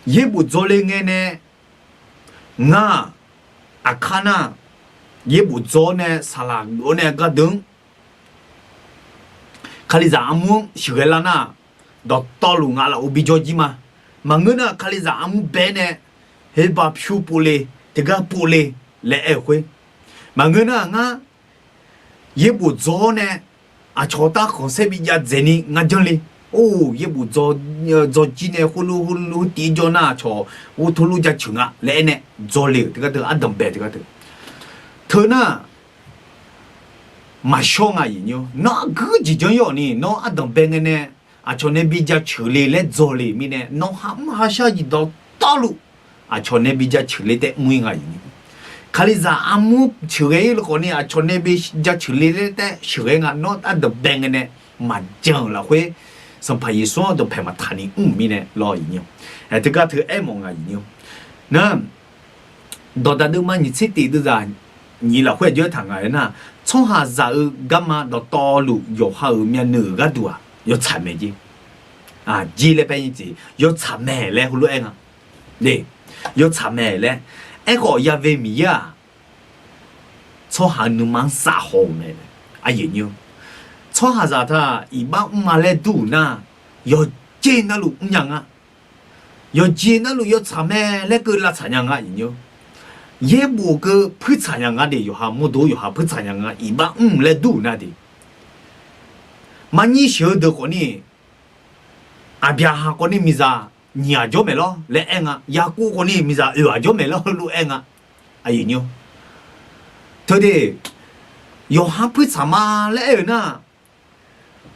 yaerbof dzawle ngae nae, ngar-aq, aqkar nar, yaerbof dzaw-awr nae saqlaq geuf-awr nae gardeuv-anr Kalizaq armur-anr sheuqghae lar nar, dawqtawvluf ngaq lafov bijawr jir ma. Maqngeur nar, Kalizaq armur bae nae, herbaq pyur povle, teugar povle laer aer-eu khoer. Maqngeur nar, ngar yaerbof dzaw-awr nae aqcawq-eu tar khanqsaer bijav dzaeqni ngar janr le. Or, yaerbof dzaw, dzaw jir nae khoerlof khoerlof tiv-ir jawr nar, aqcawq or teulof jaceuq nga laer aer nae dzaw le-euq teugar teu, ardanq bae teugar teu. Teu nar, maqshawr nga, aqyuif aqnyir. Nawr aqgeu jeq janr-awq ni, nawr ardanq bae ngae nae aqcawq nae bi jaceuq le laer dzaw le mirnae, nawr har mr har shar-eu jeq dawqtawvluf aqcawq nae bi jaceuq le taef mr-ir nga, aqyuif aqnyir. Kalizaq armur ceuqghae-ir luf khawfni aqcawq nae bi jaceuq le laer taef sheuqghae nga. Nawr ardanq bae ngae nae maqjan-euq lafkhoer, Sanqpaq Yeqsur-anr dawqpaeq maqtaq ni mr-euq mirnae lawr, aqyuif aqnyir. Teugar teu aermawf nga, aqyuif aqnyir. Nar, dawqdaq deuvma nyiq tser tiq deuvzaq nyiq lafkhoer aqjox-aer taq nga-aer nar, tsawrhaqzaq-eu garma dawqtawvluf yawqha-euq myavnuiv-euq gharduq-aq, yawtsaq mae jeq. Jeq laer paer nyiq tiq, yawtsaq mae laer heulof-aer nga. Yawtsaq mae laer. Aerkhawf, Ya've Miqyaer-aq, tsawrhaq-eu nuima-anr safhaw-euq mae. Aqyuif aqnyir, tsawrhaqzaq taq iqbax mrma laer dur-euq nar, yawqjeq navluf mrnya nga. Yawqjeq navluf yawtsaq mae laer keuv lavtsaq nya nga, aqyuif aqnyir. Yaerbof keuv puirtsaq nya nga de, yawqha mawrdo yawqha puirtsaq nya nga, iqbax mr laer dur-euq nar de. Maqnyir sheuq-eu deuq khawfni, Aqbyaqhaq khawfni miqzaq nyiq ghaq jawr maeq lawr laer aer nga. Yaqkov khawfni miqzaq oeq ghaq jawr maeq lawr lof aer nga. Aqyuif nymr, teudeuq yawqha puir tsaq ma laer aer-euq nar,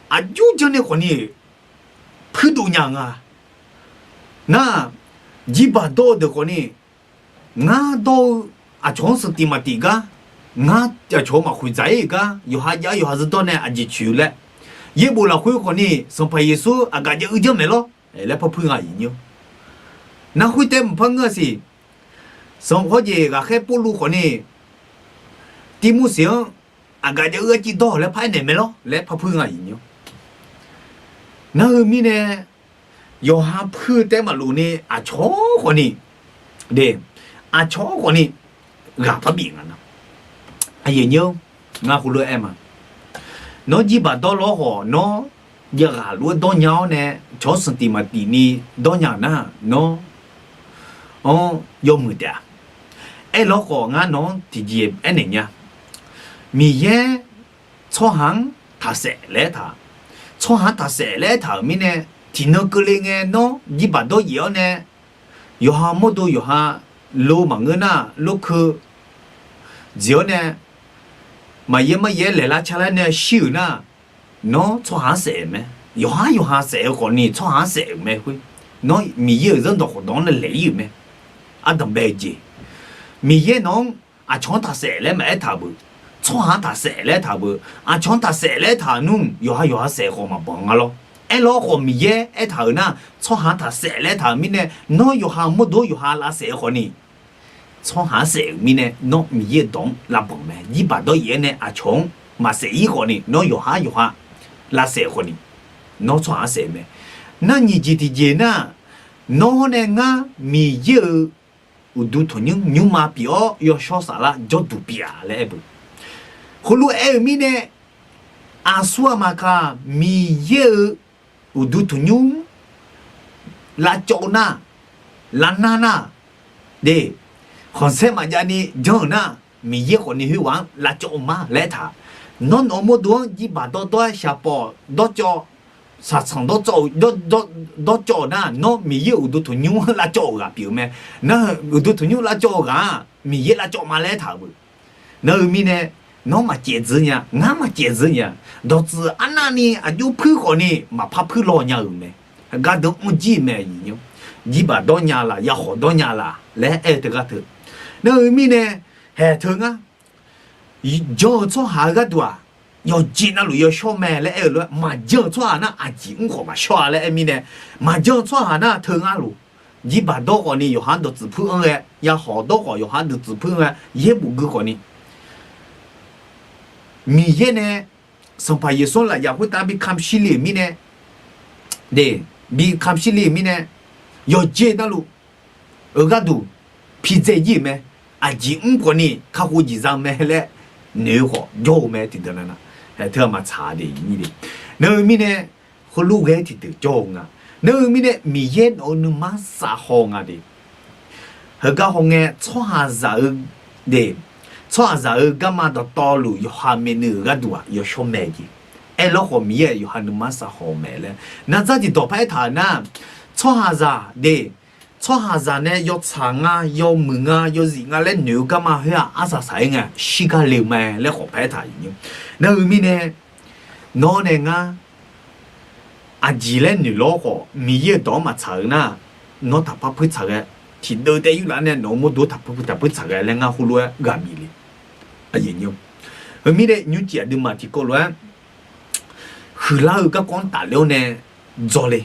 aqjox janrnae khawfni puirdov nya nga. Nar, jirbaq dawr-eu deuq khawfni, ngar dawr-eu aqcawq-anr sanqtif maqtif gar, ngar aqcawq-eu maqkhoeq dzaq-ir-euq gar, yawqha jav-aer yawqha zeur dawr nae aqjeq coeq-eu laer, yaerbof lafkhoer khawfni Sanqpaq Yeqsur aqgaf jav-eu janrmaeq lawr laer parpuir nga. Nar khoertaef maqpar ngeur-a siq. Sanqpaq Pawrjeq ghaqkhaer Pawrluv khawfni Tirmorseq-anr aqgaf jav-eu arciv dawr laer paraer naeq mae lawr laer parpuir nga. Nar-eu mirnae, yawqha puir-eu taef maqlof ni aqcawq khawfni, de, aqcawq khawfni ghaq parbif nga nar, ngar khoerlof-aer aer ma. Nawr jirbaq dawr lawr khawf, nawr jav ghaq lof-aer dawrnya-awr nae cawq-anr sanqtif maqtif ni dawrnya-euq nar, nawr-anr yawmuiq taef-a. Aerlawr khawf, ngar nawq-anr tiqjeq aernaeq nya. Miqyaer tsawrhaq-anr taqsaef laer aertaq, tsawrhaq-anr taqsaef laer aertaq-euq mirnae, tiqnan keuvle ngae nawr jirbaq dawr yaef-awr nae, yawqha mawrdo yawqha lo maqngeur nar, lorkeu jeq-awr nae maqyaer maryaer laeqlar carlar nae shir-euq nar, nawr tsawrhaq-anr saef-euq mae. Yawqhar yawqha saef-eu khawfni tsawrhaq-anr saef-euq mae khoer, nawr Miqyaer-euq zanrdawq khawfdawq-anr nae laeq-ir-euq mae. Ardanqbae-eu jeq, Miqyaer nawq-anr aqcawq-anr taqsaef laer maqaer taq-eu beu, tsawrhaq-anr taqsaef laer aertaq-eu beu. Aqcawq-anr taqsaef laer aertaq-euq nmr, yawqha yawqha saef khawf maqbanq nga lawr. Aerlawr khawf, Miqyaer aertaq-euq nar, tsawrhaq-anr taqsaef laer aertaq-euq mirnae, nawr yawqha mawrdo yawqha lavsaef-eu khawfni, tsawrhaq-anr saef-euq mirnae nawr Miqyaer-euq dawq-anr lavbanq mae. Jirbaq dawr yaef-aer nae aqcawq-anr maqsaef-ir khawfni, nawr yawqhar yawqha lavsaef-eu khawfni, nawr tsawrhaq-anr saef-eu mae. Nar nyiq jeq tiqjeq nar, nawr hawr nae ngar Miqyaer-euq uqduq tanqnymr nymrma pyeuf-awr yawshawr saflar jawrduq pyeuf-a laer aer beu. Heulof aer-euq mirnae, aqsur aqmaq kaq Miqyaer-euq uqduq tanqnymr lavcawv-eu nar, lavnar nar, de, khanqsaer maqjav ni janr-euq nar, Miqyaer khawfni khoerghaq-anr lavcawv-eu ma laer aertaq. Nawr nawq-eu mawrdo-anr jirbaq dawrdawr-aer shaqpawf dawrcawv, shaqtsanq dawrcawv-eu, dawrcawv-euq nar, nawr Miqyaer-euq uqduq tanqnymr-anr lavcawv-euq ghaq pyeuf-eu mae. Nar, uqduq tanqnymr lavcawv-eu ghaq-aq, Miqyaer lavcawv ma laer aertaq-euq beu. Nar-eu mirnae, nawr maqcaev dzeur nya, ngar maqcaev dzeur nya. Dawqtsuif arnavni aqjox puir khawfni maqpar puir law nya-euq mae. Gardeuv mr jir-eu mae. Jirbaq dawrnya laf, yakhawf dawrnya laf laer aer-eu teugar teu. Nar-eu mirnae, haeq teu ngar, jan-eu tsawrhaq-eu gharduq-aq, yawqjeq navluf yawshawr mae laer aer-eu lof-aer, maqjan-eu tsawrhaq nar aqjeq mr khawf maqshawr-a laer aer mirnae, maqjan-eu tsawrhaq nar teu ngar lof. Jirbaq dawr khawfni yawqha dawqtsuif puir-anr ghae, yakhawf dawr khawf yawqha dawqtsuif puir-anr ghae, yaerbof gui khawfni Miqyaer nae Sanqpaq Yeqsur-anr lafyaq khoertav bi kamq shirle-euq mirnae, de, bi kamq shirle-euq mirnae, yawqjeq navluf-euq gharduq pidzae jir-euq mae. Aqjeq mr khawfni kakhof jeq za-eu mae laer noeq-eu khawf jawr-eu mae tiqdeuq nar, teu-aq maqtsaq de. Nar-eu mirnae, heulof ghae tiqdeuq jawr-eu nga. Nar-eu mirnae Miqyaer nawq-eu nuima safhaw nga de. Heugar hawngae tsawrhaqzaq-eu, de, tsawrhaqzaq-eu garma dawqtawvluf yawqha myavnuiv-euq gharduq-aq yawshawr mae jeq. Aerlawr khawf Miqyaer yawqha nuima safhaw-eu mae laer nardzar tiqdawq paraer taq-euq nar, tsawrhaqzaq de, tsawrhaqzaq nae yawtsaq nga, yawmuiq nga, yawzif nga laer noeq-eu garma khoer-aq arsaq saq-aer ngae shirgar le-eu mae laer khawf paraer taq-euq. Nar-eu mirnae, nawr nae ngar aqjeq laer noeq lawr khawf Miqyaer-euq dawq-anr maqtsaq-eu nar, nawr taqpar puir tsaq ghae, tiqdeuv taef yurlaf nae nawq-eu mawrdo taqpar puir taqpuir tsaq ghae laer ngar heulof-aer ghaq bif le. Heu mirnae nymrcif aqduimaf tiqkawv lof-aer huiqlar-eu garkawv-anr tafler-awr nae dzawle.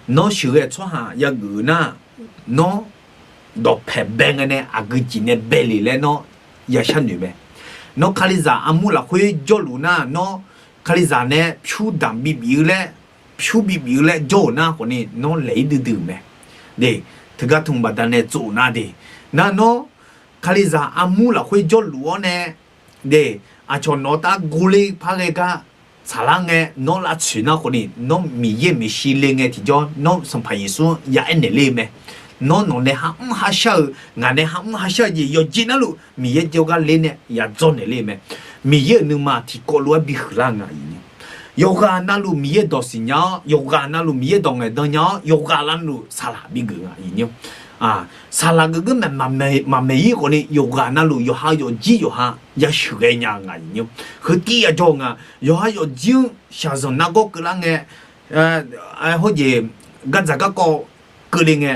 Nawr sheuqghae tsawrhaq yageuf-eu nar, nawr dawqpaeq bae ngae nae aqgeu jeq nae bae le laer nawr yashar noeq mae. Nawr Kalizaq armur lafkhoer jawrluf nar, nawr Kalizaq nae pyur damq bibif-eu laer, pyur bibif-eu laer jawr-euq nar khawfni nawr laeq-ir duidui-euq mae. De, teugar tmq baqdanae tsov-euq nar de, nar nawr Kalizaq armur lafkhoer jawrluf-awr nae, de, aqcawq nawq-eu tav guvler par ghae gar tsaqlar ngae nawr lavtsoeq nar khawfni nawr Miqyaer maeqshi le ngae tiqjawr nawr Sanqpaq Yeqsur-anr ya aernaeq ler-eu mae. Nawr nawq nae har mr har shar-eu, ngaq nae har mr har shar-eu jeq yawqjeq narluf Miqyaer jawrgar ler nae ya dzawrnaeq ler-eu mae. Miqyaer-euq nuima tiqkawv lof-aer bihuiqlar-eu nga. Yawqghaq navluf Miqyaer dawq siqnya-awr, yawqghaq navluf Miqyaer dawq ngaeqdan nya-awr, yawqghaq navluf saqlaq bigeuf nga, iqnyir. Saqlaq geufgeuf maeq maqmaeq-ir khawfni, yawqghaq navluf yawqha yawfjir yawqha yasheuq ghaenya nga, iqnyir. Heutiv yajawr-eu nga, yawqha yawfjir-anr shaqzanq nargawr keuvlar ngae, hawjeq gardzaq garkawv keuvle ngae,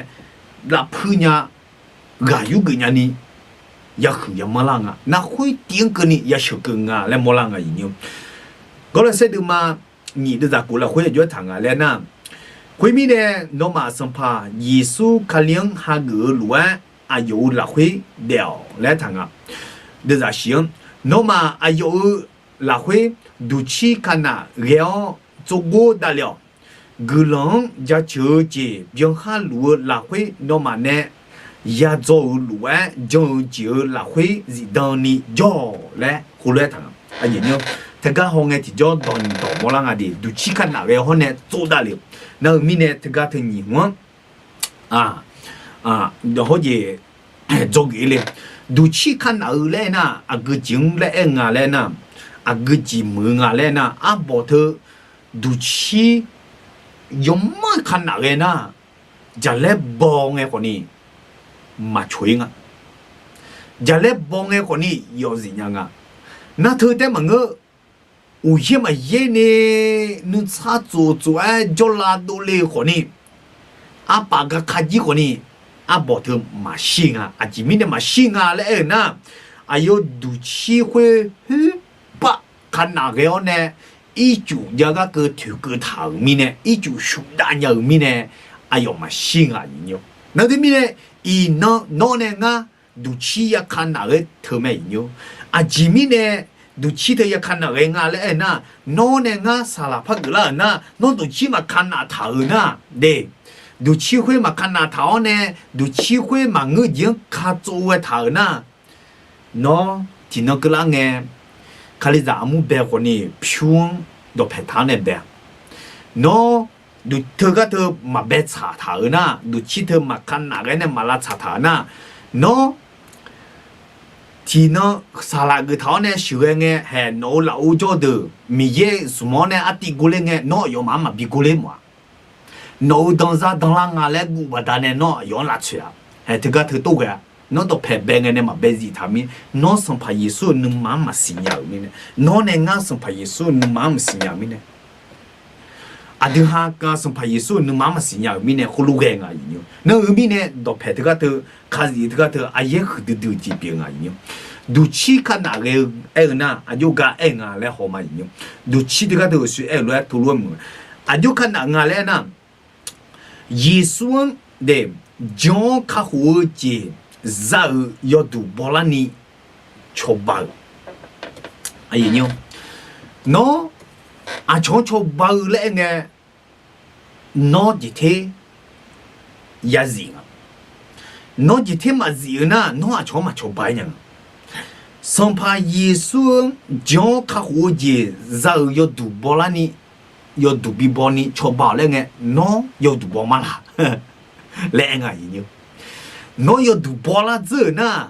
lafpuir nya, ghaq yurgeuf nyani, yahuiq yamanr lar nga. Nar khoer tiv-anr keuvni yasheuq keuv nga laer mawrlar nga, iqnyir. Gawrlaeq saerdeuq ma nyiq deuvzaq kof lafkhoer aqjox-aer taq nga laer nar, khoermirnae, nawmaf Sanqpaq Yeqsur Kali-anr hageuf-eu lof-aer aqyawf-euq lafkhoer daef-awq laer taq nga. Deuvzaq shiq-anr, nawmaf aqyawf-euq lafkhoer duqcir kanaf ghae-awr tsovgor davle-awq. Guiqlanq-anr jaceuq-eu jeq byanhar luf-eu lafkhoer nawmaf nae yadzaw-euq lof-aer jan-eu jeq-euq lafkhoer zifdan ni jawr-awq laer heulof-aer taq nga. Teugar hawngae tiqjawr dawqnyiq dawq mawrlar nga de, duqcir kanaf ghae hawr nae tsov davle-euq. Nar-eu mirnae teugar teu nyiq hmq-anr hawjeq dzawgeuf-ir le. Duqcir kanaf-eu laer aernar, aqgeu jeq-anr laer aer nga laer nar, aqgeu jeq muiq-eu nga laer nar, arbawq teu duqcir yawmanr kanaf ghae nar, jaqlaer baw ngae khawfni maqcoq-ir nga. Jaqlaer baw ngae khawfni yawzif nya nga. Nar teu taef maqngeur, uqyaer maqyaer ni nuisar tsof tsof-aer jawrlav dovle-eu khawfni, arpaf gaka jir khawfni, arbawq teu maqshir nga. Aqjeq mirnae maqshir nga laer aer-eu nar, aqyawf duqcir khoer hoerpav kanaf ghae-awr nae, ircuf jav gar keuv toeqkeuv taq-euq mirnae, ircuf shuqdav nya-euq mirnae, aqyawf maqshir nga, iqnyir. Nar teumirnae, iqnan nawr nae ngar duqcir ya kanaf ghae teu mae, iqnyir. Aqjeq mirnae duqcir teu ya kanaf ghae nga laer aer nar, nawr nae ngar saqlaq par geuflar-euq nar, nawr duqcir maqkanaf taq-euq nar, de, duqcir khoer maqkanaf taq-awr nae, duqcir khoer maqngeur jeq-anr katsov ghae taq-euq nar, nawr tiqnan keuvlar ngae, Kalizaq armur bae khawfni pyur-anr dawqpaeq taq-awr nae bae-a. Nawr teugar teu maqbae tsaq taq-euq nar, duqcir teu maqkanaf ghae nae maqlavtsaq taq-euq nar, nawr tiqnan saqlaq geuf taq-awr nae sheuqghae ngae, haeq nawq-euq lafov jawr-eu deuq Miqyaer zmq-awr nae artiv gorler ngae, nawr aqyawfmaf-anr maqbi gorler mawf-a. Nawq-euq danzar danlar nga laer guv baqdanae nawr aqyawf-anr lavtsoeq-a. Haeq teugar teu tov ghae-a. Nawr dawqpaeq bae ngae nae maqbae zif taq-euq mirnae, nawr Sanqpaq Yeqsur-euq nuima-anr maqsiq nya-euq mirnae, nawr nae ngar Sanqpaq Yeqsur-euq nuima-anr maqsiq nya-euq mirnae, aqdui ha kav Sanqpaq Yeqsur-euq nuima-anr maqsiq nya-euq mirnae khoerlof ghae nga, iqnyir. Nar-eu mirnae dawqpaeq teugar teu, kazif teugar teu aqyaer huiqdui dui-eu jeq pyeuf nga, iqnyir. Duqcir kanaf ghae-eu aer-eu nar, aqjox gar aer nga laer haw ma, iqnyir. Duqcir teugar teu uqshoe aer-eu lof-aer tov lof-aer muiq-eu, aqjox kanaf nga laer aer nar, Yeqsur-anr daef jan-awr kakhof-eu jeq za-euq yawduq bawlarni cawba-euq. Nawr aqcawq-anr cawba-eu laer aer ngae, nawr jeqter yazif nga. Nawr jeqter maqzif-eu nar, nawr aqcawq-anr maqcawba-ir nya nga. Sanqpaq Yeqsur-anr jan-awr kakhof-eu jeq za-euq yawduq bawlarni, yawduq bibawni cawba-awq laer ngae, nawr yawduq baw mar la laer aer nga, iqnyir. Nawr yawduq bawlar dzeur-euq nar,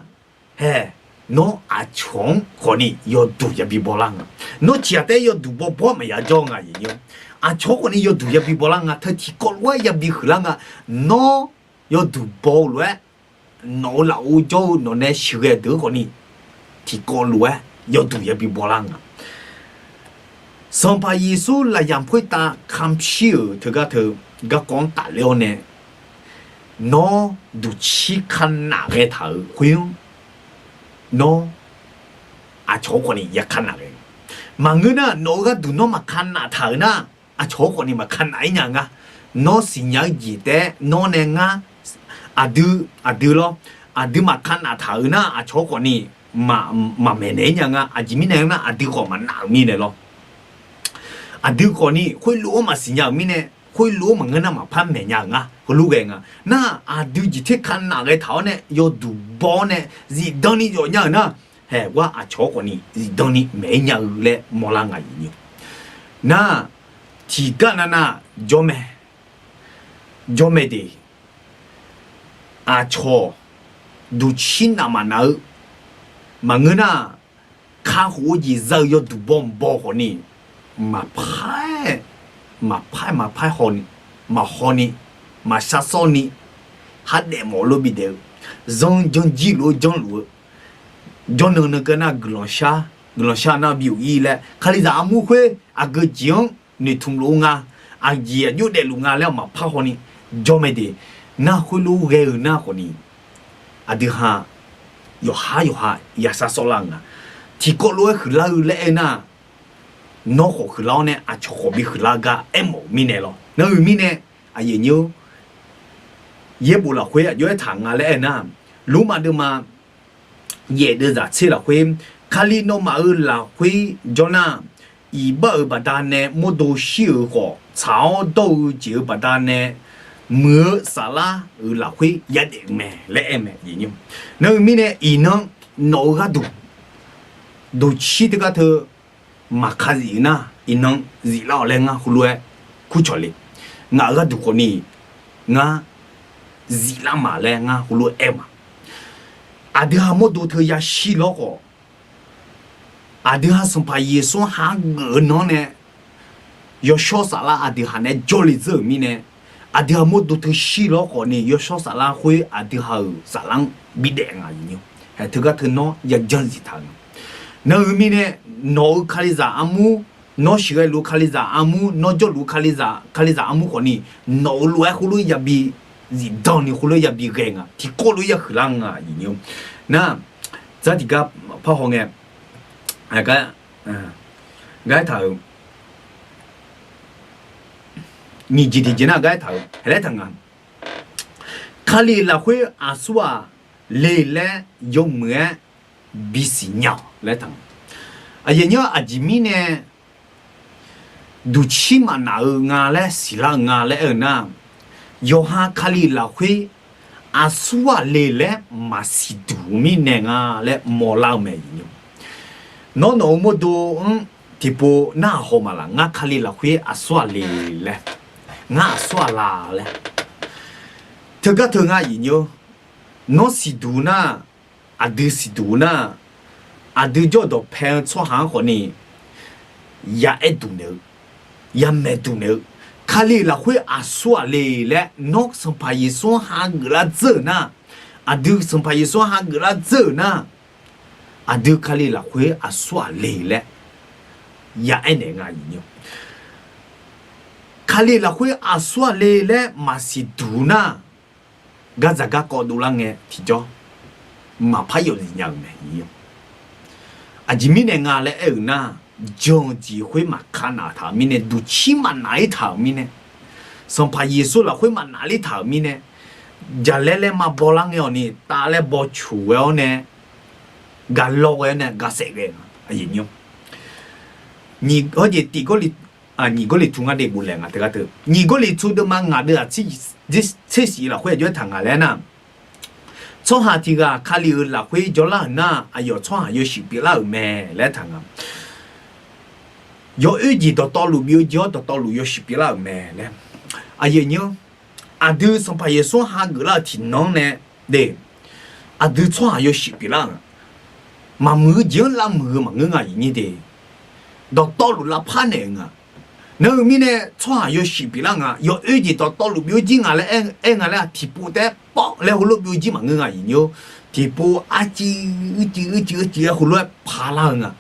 hae, nawr aqcawq-anr khawfni yawduq yabi bawlar nga. Nawr tiqghaq taef-aer yawduq bawbaw-aer maqya jawr nga, iqnyir. Aqcawq-anr khawfni yawduq yabi bawlar nga. Teu tiqkawv lof-aer yabi huiqlar nga. Nawr yawduq baw-eu lof-aer, nawq-euq lafov jawr-eu nawq nae sheuqghae deuq-anr khawfni tiqkawv lof-aer yawduq yabi bawlar nga. Sanqpaq Yeqsur lafyamq khoertav kamq shir-euq teugar teu garkawv-anr tafler-awr nae, nawr duqcir kanaf ghae taq-euq khoer-anr, nawr aqcawq-anr khawfni ya kanaf ghae. Maqngeur nar, nawq-euq gharduq nawr maqkanaf taq-euq nar, aqcawq-anr khawfni maqkanaf-ir nya ngar. Nawr siqnya-eu jeq taef-aer nawr nae ngar aqdui, aqdui lawr, aqdui maqkanaf taq-euq nar, aqcawq-anr khawfni maqmaeq naeq-ir nya nga. Aqjeq mirnae nar, aqdui khawf maqnaf-euq mirnae lawr. Aqdui khawfni khoerlof-anr maqsiqnya-euq mirnae, khoerlof-anr maqngeur nar maqpar maeq nya-euq ngar. Heulof ghae nga. Nar aqdui jeq ter kanaf ghae taq-awr nae yawduq baw-awr nae zifdan ni yawf nya-euq nar, haeq gar aqcawq-anr khawfni zifdan ni maeq-ir nya-eu laer mawrlar nga, iqnyir. Nar, tiqgar navnav jawr mae, jawr mae de. Aqcawq duqcir naf maqnaf-eu maqngeur nar, kakhof-eu jeq za-eu yawduq baw mq baw khawfni maqpar maqpar maqpar haw ni, maqhaw ni, maqshar sawr ni, khardaef mawf lof bidaef-eu, zanr janrjir luf-eu janrluf-eu, jawrnan nan keuv nar guiqlanq shar, guiqlanq shar nar bi-euq ir laer Kalizaq armur khoer aqgeu jeq-anr noeqtmq luf-eu nga, aqjeq aqjox daefluf nga laer maqpar haw ni jawr mae de. Nar khoerlof ghae-eu nar khawf ni, aqdui ha yawqhar yawqha yashar sawrlar-eu nga. Tiqkawv lof-aer huiqlar-eu laer aer nar, nawr khawf huiqlar-awr nae aqcawq khawf bi huiqlar gar aermawf-euq mirnae lawr. Nar-euq mirnae, aqyuif aqnyir-or, yaerbof lafkhoer aqjox aertaq nga laer aer nar, Lormav deuvma yaef deuvzaq tser lafkhoer, Kali nawmaf-euq lafkhoer jawr nar, iqbax-euq baqdanae mawrdo shir-euq khawf, tsaq-awr dawr-eu jeq-euq baqdanae muiq-eu saflar-euq lafkhoer yadaef-eu mae laer aer mae. Nar-euq mirnae iqnan nawq-eu gharduq duqcir teugar teu maqka zif-eu nar, iqnan ziflar-awq laer ngar heulof-aer kurcawq le. Ngaq-euq gharduq khawf ni ngar ziflar ma laer ngar heulof-aer aer ma. Aqdui ha mawrdo teu yashir lawr khawf, aqdui ha Sanqpaq Yeqsur-anr hageuf-eu nan-anr nae yawshawr saflar aqdui ha nae jawrle dzeur-euq mirnae, aqdui ha mawrdo teu shir lawr khawf ni yawshawr saflar khoer aqdui ha-euq saflar-anr bidaef nga. Haeq teugar teu nawr yajanr zif taq-eu nga. Nar-euq mirnae nawq-eu Kalizaq armur, nawr siqghae luf-eu Kalizaq armur, nawr jawrluf-eu Kalizaq, Kalizaq armur khawf ni nawq-euq lof-aer khoerlof yabi zifdan ni khoerlof yabi ghae nga. Tiqkawv lof-aer yahuiqlar nga. Nar, dzar tiqgar parhaw ngae, gar aertaq-euq, nyiq jeq tiqjeq nar gar aertaq-euq haeq laer taq nga. Kali lafkhoer aqsur-aq le laer yawmuiq-aer bisiq nya-awq laer taq nga. Aqyuif aqnyir-or, aqjeq mirnae duqcir maqnaf-eu nga laer siqlar-eu nga laer aer-eu nar, yawqha Kali lafkhoer aqsur-aq le laer maqsiq duq-eu mirnae nga laer mawrlar-eu mae. Nawr nawq-euq mawrdo-anr tiqpov narhaq haw maqlaq, ngar Kali lafkhoer aqsur-aq le laer, ngar aqsur-aq la laer. Teugar teu ngar aqyuif aqnyir-or, nawr siqduq nar, aqdui siqduq nar, aqdui jawr-eu dawqpae-eu tsawrhaq-anr khawf ni yaaer duq naeq-eu, yamaeq duq naeq-eu, Kali lafkhoer aqsur-aq le laer nawr Sanqpaq Yeqsur-anr hageuf lar dzeur-euq nar, aqdui Sanqpaq Yeqsur-anr hageuf lar dzeur-euq nar, aqdui Kali lafkhoer aqsur-aq le laer yaaer naeq nga. Kali lafkhoer aqsur-aq le laer maqsiq duq nar, gardzaq garkawv dovlar ngae tiqjawr maqpar yawf zif nya-euq mae. Aqjeq mirnae nga laer aer-euq nar, jan-eu jeq khoer maqka naf taq-euq mirnae, duqcir maqnaf-ir taq-euq mirnae, Sanqpaq Yeqsur lafkhoer maqnaf-ir taq-euq mirnae, jaqlaer laer ma bawlar ngae awq ni tav laer baw coq ghae-awr nae, gaq law ghae-awr nae gaq saef ghae nga. Nyiq Gawrliqtu ngar de boflaeq nga teugar teu, Nyiq Gawrliqtu deuvma ngaq deuv-aq tser shif lafkhoer aqjox aertaq nga laer nar, tsawrhaq tiq ghaq Kali-euq lafkhoer jawrlar-euq nar, aqyawf tsawrhaq yawshuif pyeuflar-euq mae laer aertaq nga. Yawoer jeq dawqtawvluf byov-eu jeq-awr dawqtawvluf yawshuif pyeuflar-euq mae laer. Aqyuif aqnyir-or, aqdui Sanqpaq Yeqsur-anr hageuf lar-eu tiqnan-anr nae de, aqdui tsawrhaq yawshuif pyeuflar-euq, maqmuiq-eu jeq-anr lavmuiq-eu maqngeur nga aqyuif aqnyir de. Dawqtawvluf lavpar naeq-eu nga. Nar-eu mirnae tsawrhaq yawshuif pyeuflar nga, yawoer jeq dawqtawvluf byovjir nga laer aer nga laer tiqpov taef-aer pawv laer heulof byovjir maqngeur nga aqyuif aqnyir-or. Tiqpov arcuiv uicuiv uicuiv uicuiv-aer heulof-aer paqlar-eu nga.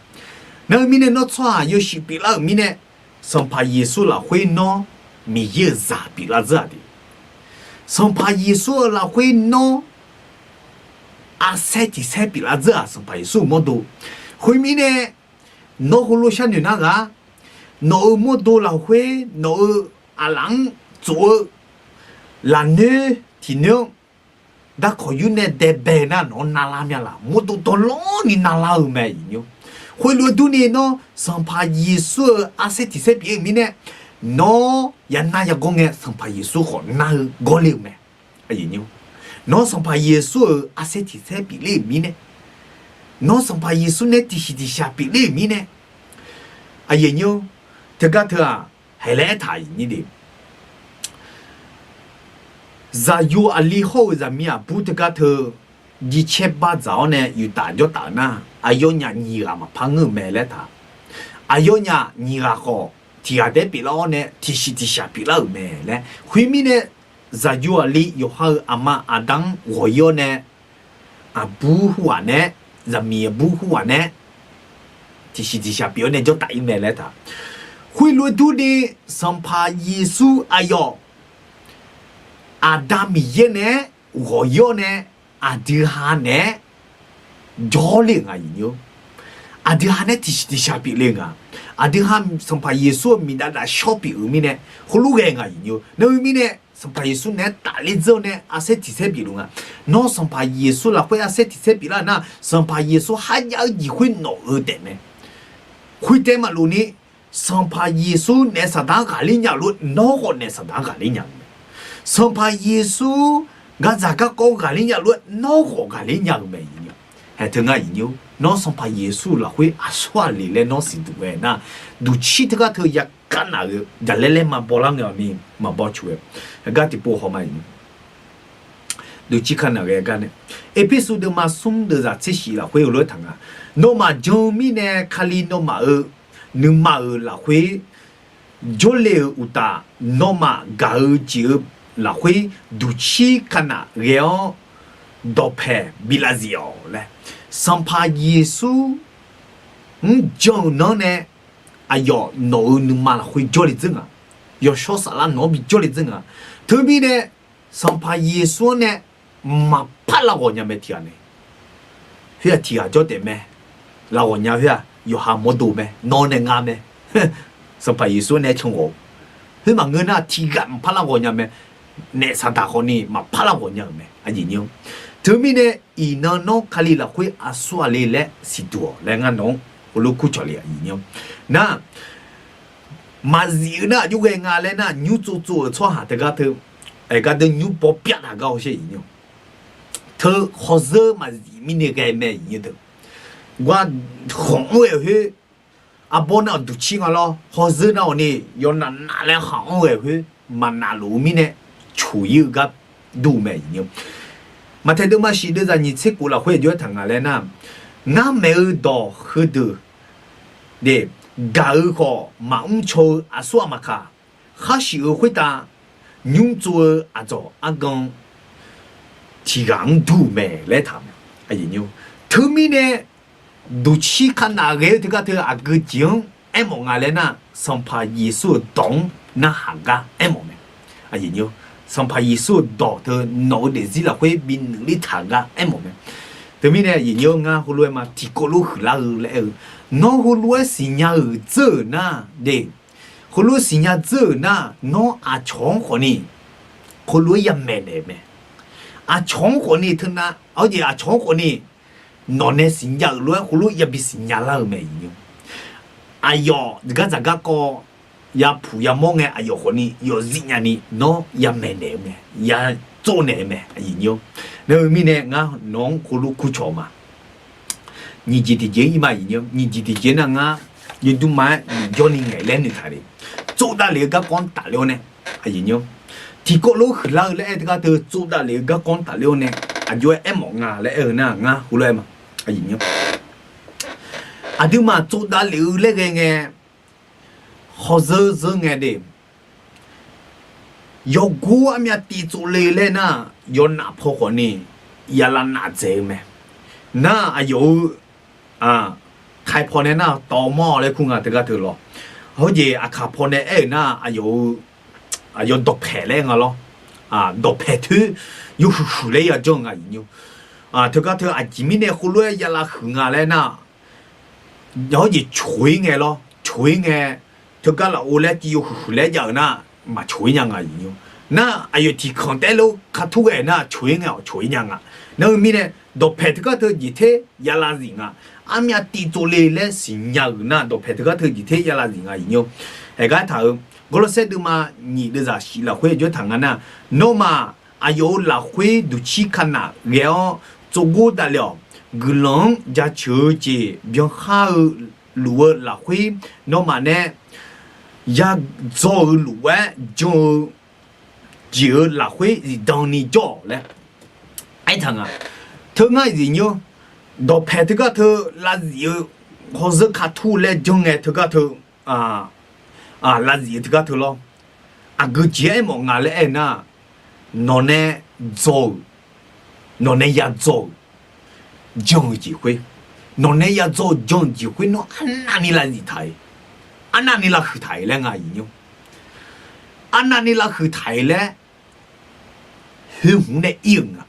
Nar-eu mirnae nawr tsawrhaq yawshuif pyeuflar-euq mirnae, Sanqpaq Yeqsur lafkhoer nawr Miqyaer-euq zaq pyeuflar dzeur-aq de. Sanqpaq Yeqsur-euq lafkhoer nawr arsaer tiq saer pyeuflar dzeur-aq, Sanqpaq Yeqsur-euq mawrdo. Khoermirnae, nawr heulof sharnoeq nar ghaq, nawq-euq mawrdo lafkhoer nawq-euq aqlaf-anr tsof-eu lafnoer tiqnoer-anr darkawq yur nae daebae nar nawq-anr narlar mya laq? Mawrdo dawqlawrni narlar-eu mae. Khoerlof-aer durni nawr Sanqpaq Yeqsur-euq arsaer tiq saer pyeuf-eu mirnae, nawr yanar yagawr ngae Sanqpaq Yeqsur khawf nar-eu gawrler-eu mae. Nawr Sanqpaq Yeqsur-euq arsaer tiq saer pyeufler-euq mirnae, nawr Sanqpaq Yeqsur nae tiqsiq tiqshaq pyeufler-euq mirnae, aqyuif aqnyir-or, teugar teu-aq, haeq laer aertaq-euq nyir de. Zaqyo aqli hawr-eu zaqmiq aqbur teugar teu jircaer bardzaq-awr nae yuf taf jawr taf-euq nar, aqyawfnyaf nyiq ghaq maqpar ngeur-eu mae laer taq. Aqyawfnyaf nyiq ghaq khawf, tiq ghaq taef-aer pyeuflar-awr nae tiqsiq tiqshaq pyeuflar-euq mae laer. Khoermirnae, zaqyo aqli yawqha-euq aqma aqda-anr ghawq-ir-awr nae, aqbur hawuq-aq nae, zaqmiq aqbur hawuq-aq nae, tiqsiq tiqshaq pyeuf-awr nae jawrtaf-ir mae laer taq. Khoerlof-aer durni, Sanqpaq Yeqsur aqyawf Aqda Miqyaer naeq-aer ghawq-ir-awr nae, aqdui ha naeq-aer jawrle-euq nga, aqyuif nymr. Aqdui ha nae tiqsiq tiqshaq pyeufle-eu nga. Aqdui ha Sanqpaq Yeqsur-euq miqdav daf shawr pyeuf-eu mirnae, heulof ghae nga, aqyuif nymr. Nar-eu mirnae, Sanqpaq Yeqsur naeq-aer tafler dzeur-awr nae arsaer tiq saer pyeufluf nga. Nawr Sanqpaq Yeqsur lafkhoer arsaer tiq saer pyeuflar nar, Sanqpaq Yeqsur kharjav-eu jeq khoer nawq-eu taef mae. Khoertaef maqlof ni, Sanqpaq Yeqsur naef saqdaq-anr ghaqler nya-eu lof-aer nawr khawf naef saqdaq-anr ghaqler nya-eu mae. Sanqpaq Yeqsur gaqdzaq garkawv ghaqler nya-eu lof-aer nawr khawf ghaqler nya-eu mae, aqyuif nymr. Haeq teu ngar, aqyuif nymr, nawr Sanqpaq Yeqsur lafkhoer aqsur aqle laer nawr siqduq ghae nar, duqcir teugar teu ya kar naf-eu jaqlaer laer maqbaw lar ngae-awq ni, maqbaw cuq-aer. Gar tiqpov haw ma, aqyuif nymr. Duqcir kar naf ghae gar nae, Erpersu deuvma smr deuvzaq tser shif lafkhoer heulof-aer taq nga. Nawmaf jan-eu mirnae Kali nawmaf-euq nuima-euq lafkhoer jawrle-euq uqtaf, nawmaf gaq-eu jeq-euq lafkhoer duqcir kar naf ghae-awr dawqpaeq bi lavzif-awq laer, Sanqpaq Yeqsur mr jan-euq nanr nae aqyawf nawq-euq nuima lafkhoer jawrle dzeur nga. Yawshawr saflar nawq-anr bi jawrle dzeur nga. Teumirnae, Sanqpaq Yeqsur-anr nae maqpar lavghawq nya mae tiq ghaq nae. Khoer-aq tiq ghaq jawr taef mae. Lavghawq nya khoer-aq yawqha mawrdo mae, nawr nae ngar mae. Sanqpaq Yeqsur-anr nae can ghawq-eu. Khoer maqngeur nar tiq ghaq maqpar lavghawq nya mae. Naef saqdaq khawfni maqpar lavghawq nya-euq mae, aqyuif nymr. Teumirnae, iqnan nawr Kali lafkhoer aqsur aqle laer siqduq-awq laer ngar nawq-anr heulof kur cawq le, aqyuif nymr. Nar, maqzif-eu nar aqjox ghae nga laer nar, nymr tsov tsov-euq tsawrhaq teugar teu, aer gar deu nymr baw pyar taq gar hawsher, aqyuif nymr. Teu hawzeur maqzif mirnae ghae mae, aqyuif nymr teu. Gar khanq-anr ghae-eu khoer, arbawr nar-awq duqcir nga lawr, hawzeur nar-awq ni yawnav nav laer khanq-anr ghae-eu khoer maqnavluf-eu mirnae, coq-ir-eu gar dur mae, aqyuif nymr. Maqtaeq deuvma shif deuvzaq nyiq tser kof lafkhoer aqjox-aer taq nga laer nar, ngar maeq-eu dawq heudeuq de, gaq-eu khawf maqmr caw-eu aqsur aqmaq kaq, khar shif-eu khoertav nymr tsov-eu aqdzawq argan tiq ghaq-anr dur-euq mae laer taq-euq mae. Teumirnae, duqcir kar naf ghae-eu teugar teu aqgeu jeq-anr aermawf nga laer nar, Sanqpaq Yeqsur-euq dawq-anr narhaq gar aermawf mae. Aqyuif nymr, Sanqpaq Yeqsur-euq dawq teu nawq-eu daefzir lafkhoer binuiq ler taq gar aermawf mae. Teumirnae aqyuif nymr, ngar heulof-aer ma tiqkawv lof huiqlar-eu laer aer-eu, nawr heulof-aer siqnya-euq dzeur-euq nar de, heulof-aer siqnya dzeur-euq nar, nawr aqcawq-anr khawfni heulof-aer yamaeq naeq-eu mae. Aqcawq-anr khawfni teunav, hawjeq aqcawq-anr khawfni nawq nae siqnya-euq lof-aer heulof-aer yabi siqnya lar-eu mae, aqyuif nymr. Aqyawf deuq gar dzaq garkawv yapuq yamawr ngae, aqyawf khawfni yawzif nyani nawr yamaeq naeq-eu mae, yatsov naeq-eu mae, aqyuif nymr. Nar-eu mirnae ngar nawq-anr heulof kur cawq ma. Nyiq jeq tiqjeq-ir ma, aqyuif nymr. Nyiq jeq tiqjeq nar ngar yawdmr ma-aer jawrni ngaeq laer noeqtaq le. Tsovdav lef-eu garkawv-anr tafler-awr nae, aqyuif nymr, tiqkawv lof huiqlar-eu laer aer teugar teu tsovdav lef-eu garkawv-anr tafler-awr nae, aqjox-aer aermawf nga laer aer-eu nar, ngar heulof-aer ma, aqyuif nymr. Aqduimaf tsovdav lef-eu laer ghae ngae, hawzeur zeur ngae de, yawgor armyav tiv tsovle laer nar, yawnaf paw khawfni yalav naf dzaeq-eu mae. Nar aqyawf-eu, aqkaq paw nae nar tawv mawr laer kur nga teugar teu lawr. Hawjeq aqkaq paw nae aer-euq nar, aqyawf-eu, aqyawf dawqpaeq laer nga lawr. Dawqpaeq toer yawhuiq huiq laer yajanr-eu nga, aqyuif nymr. Teugar teu aqjeq mirnae heulof-aer yalav huiq nga laer nar, hawjeq coq-ir ngae lawr, coq-ir ngae, teugar lafov laer tiv yawhuiq huiq laer jav-euq nar, maqcoq-ir nya nga, aqyuif nymr. Nar aqyawf tiqkanq taef-aer lof katur ghae nar coq-ir ngae-awq, coq-ir nya nga. Nar-eu mirnae, dawqpaeq teugar teu jeq ter yalav zif nga. Armyav tiv tsovle laer siqnya-euq nar, dawqpaeq teugar teu jeq ter yalav zif nga, aqyuif nymr. Aergar taq-euq Gawrlawrsaer deuvma nyiq deuvzaq shif lafkhoer aqjox taq nga nar, nawmaf aqyawf-euq lafkhoer duqcir kar naf ghae-awr tsovgor davlef-awq. Guiqlanq-anr jaceuq-eu jeq byankhar-eu luf-eu lafkhoer, nawmaf nae yadzaw-eu luf-aer jan-eu jeq-euq lafkhoer zifdan ni jawr-awq laer aertaq nga. Teu ngar aqyuif nymr, dawqpaeq teugar teu lavzif-eu hawzeur katur laer janr ngae teugar teu, lavzif-eu teugar teu lawr. Aqgeu jeq-aer aermawf nga laer aer-eu nar, nawq nae dzaw-euq, nawq nae ya dzaw-euq jan-eu jeq khoer, nawq nae ya dzaw-eu jan-eu jeq khoer nawr arnavni lavzif taq-iq, arnavni lavhuiq taq-iq laer nga aqyuif nymr. Arnavni lavhuiq taq-iq laer khoer hmq nae ir-euq nga.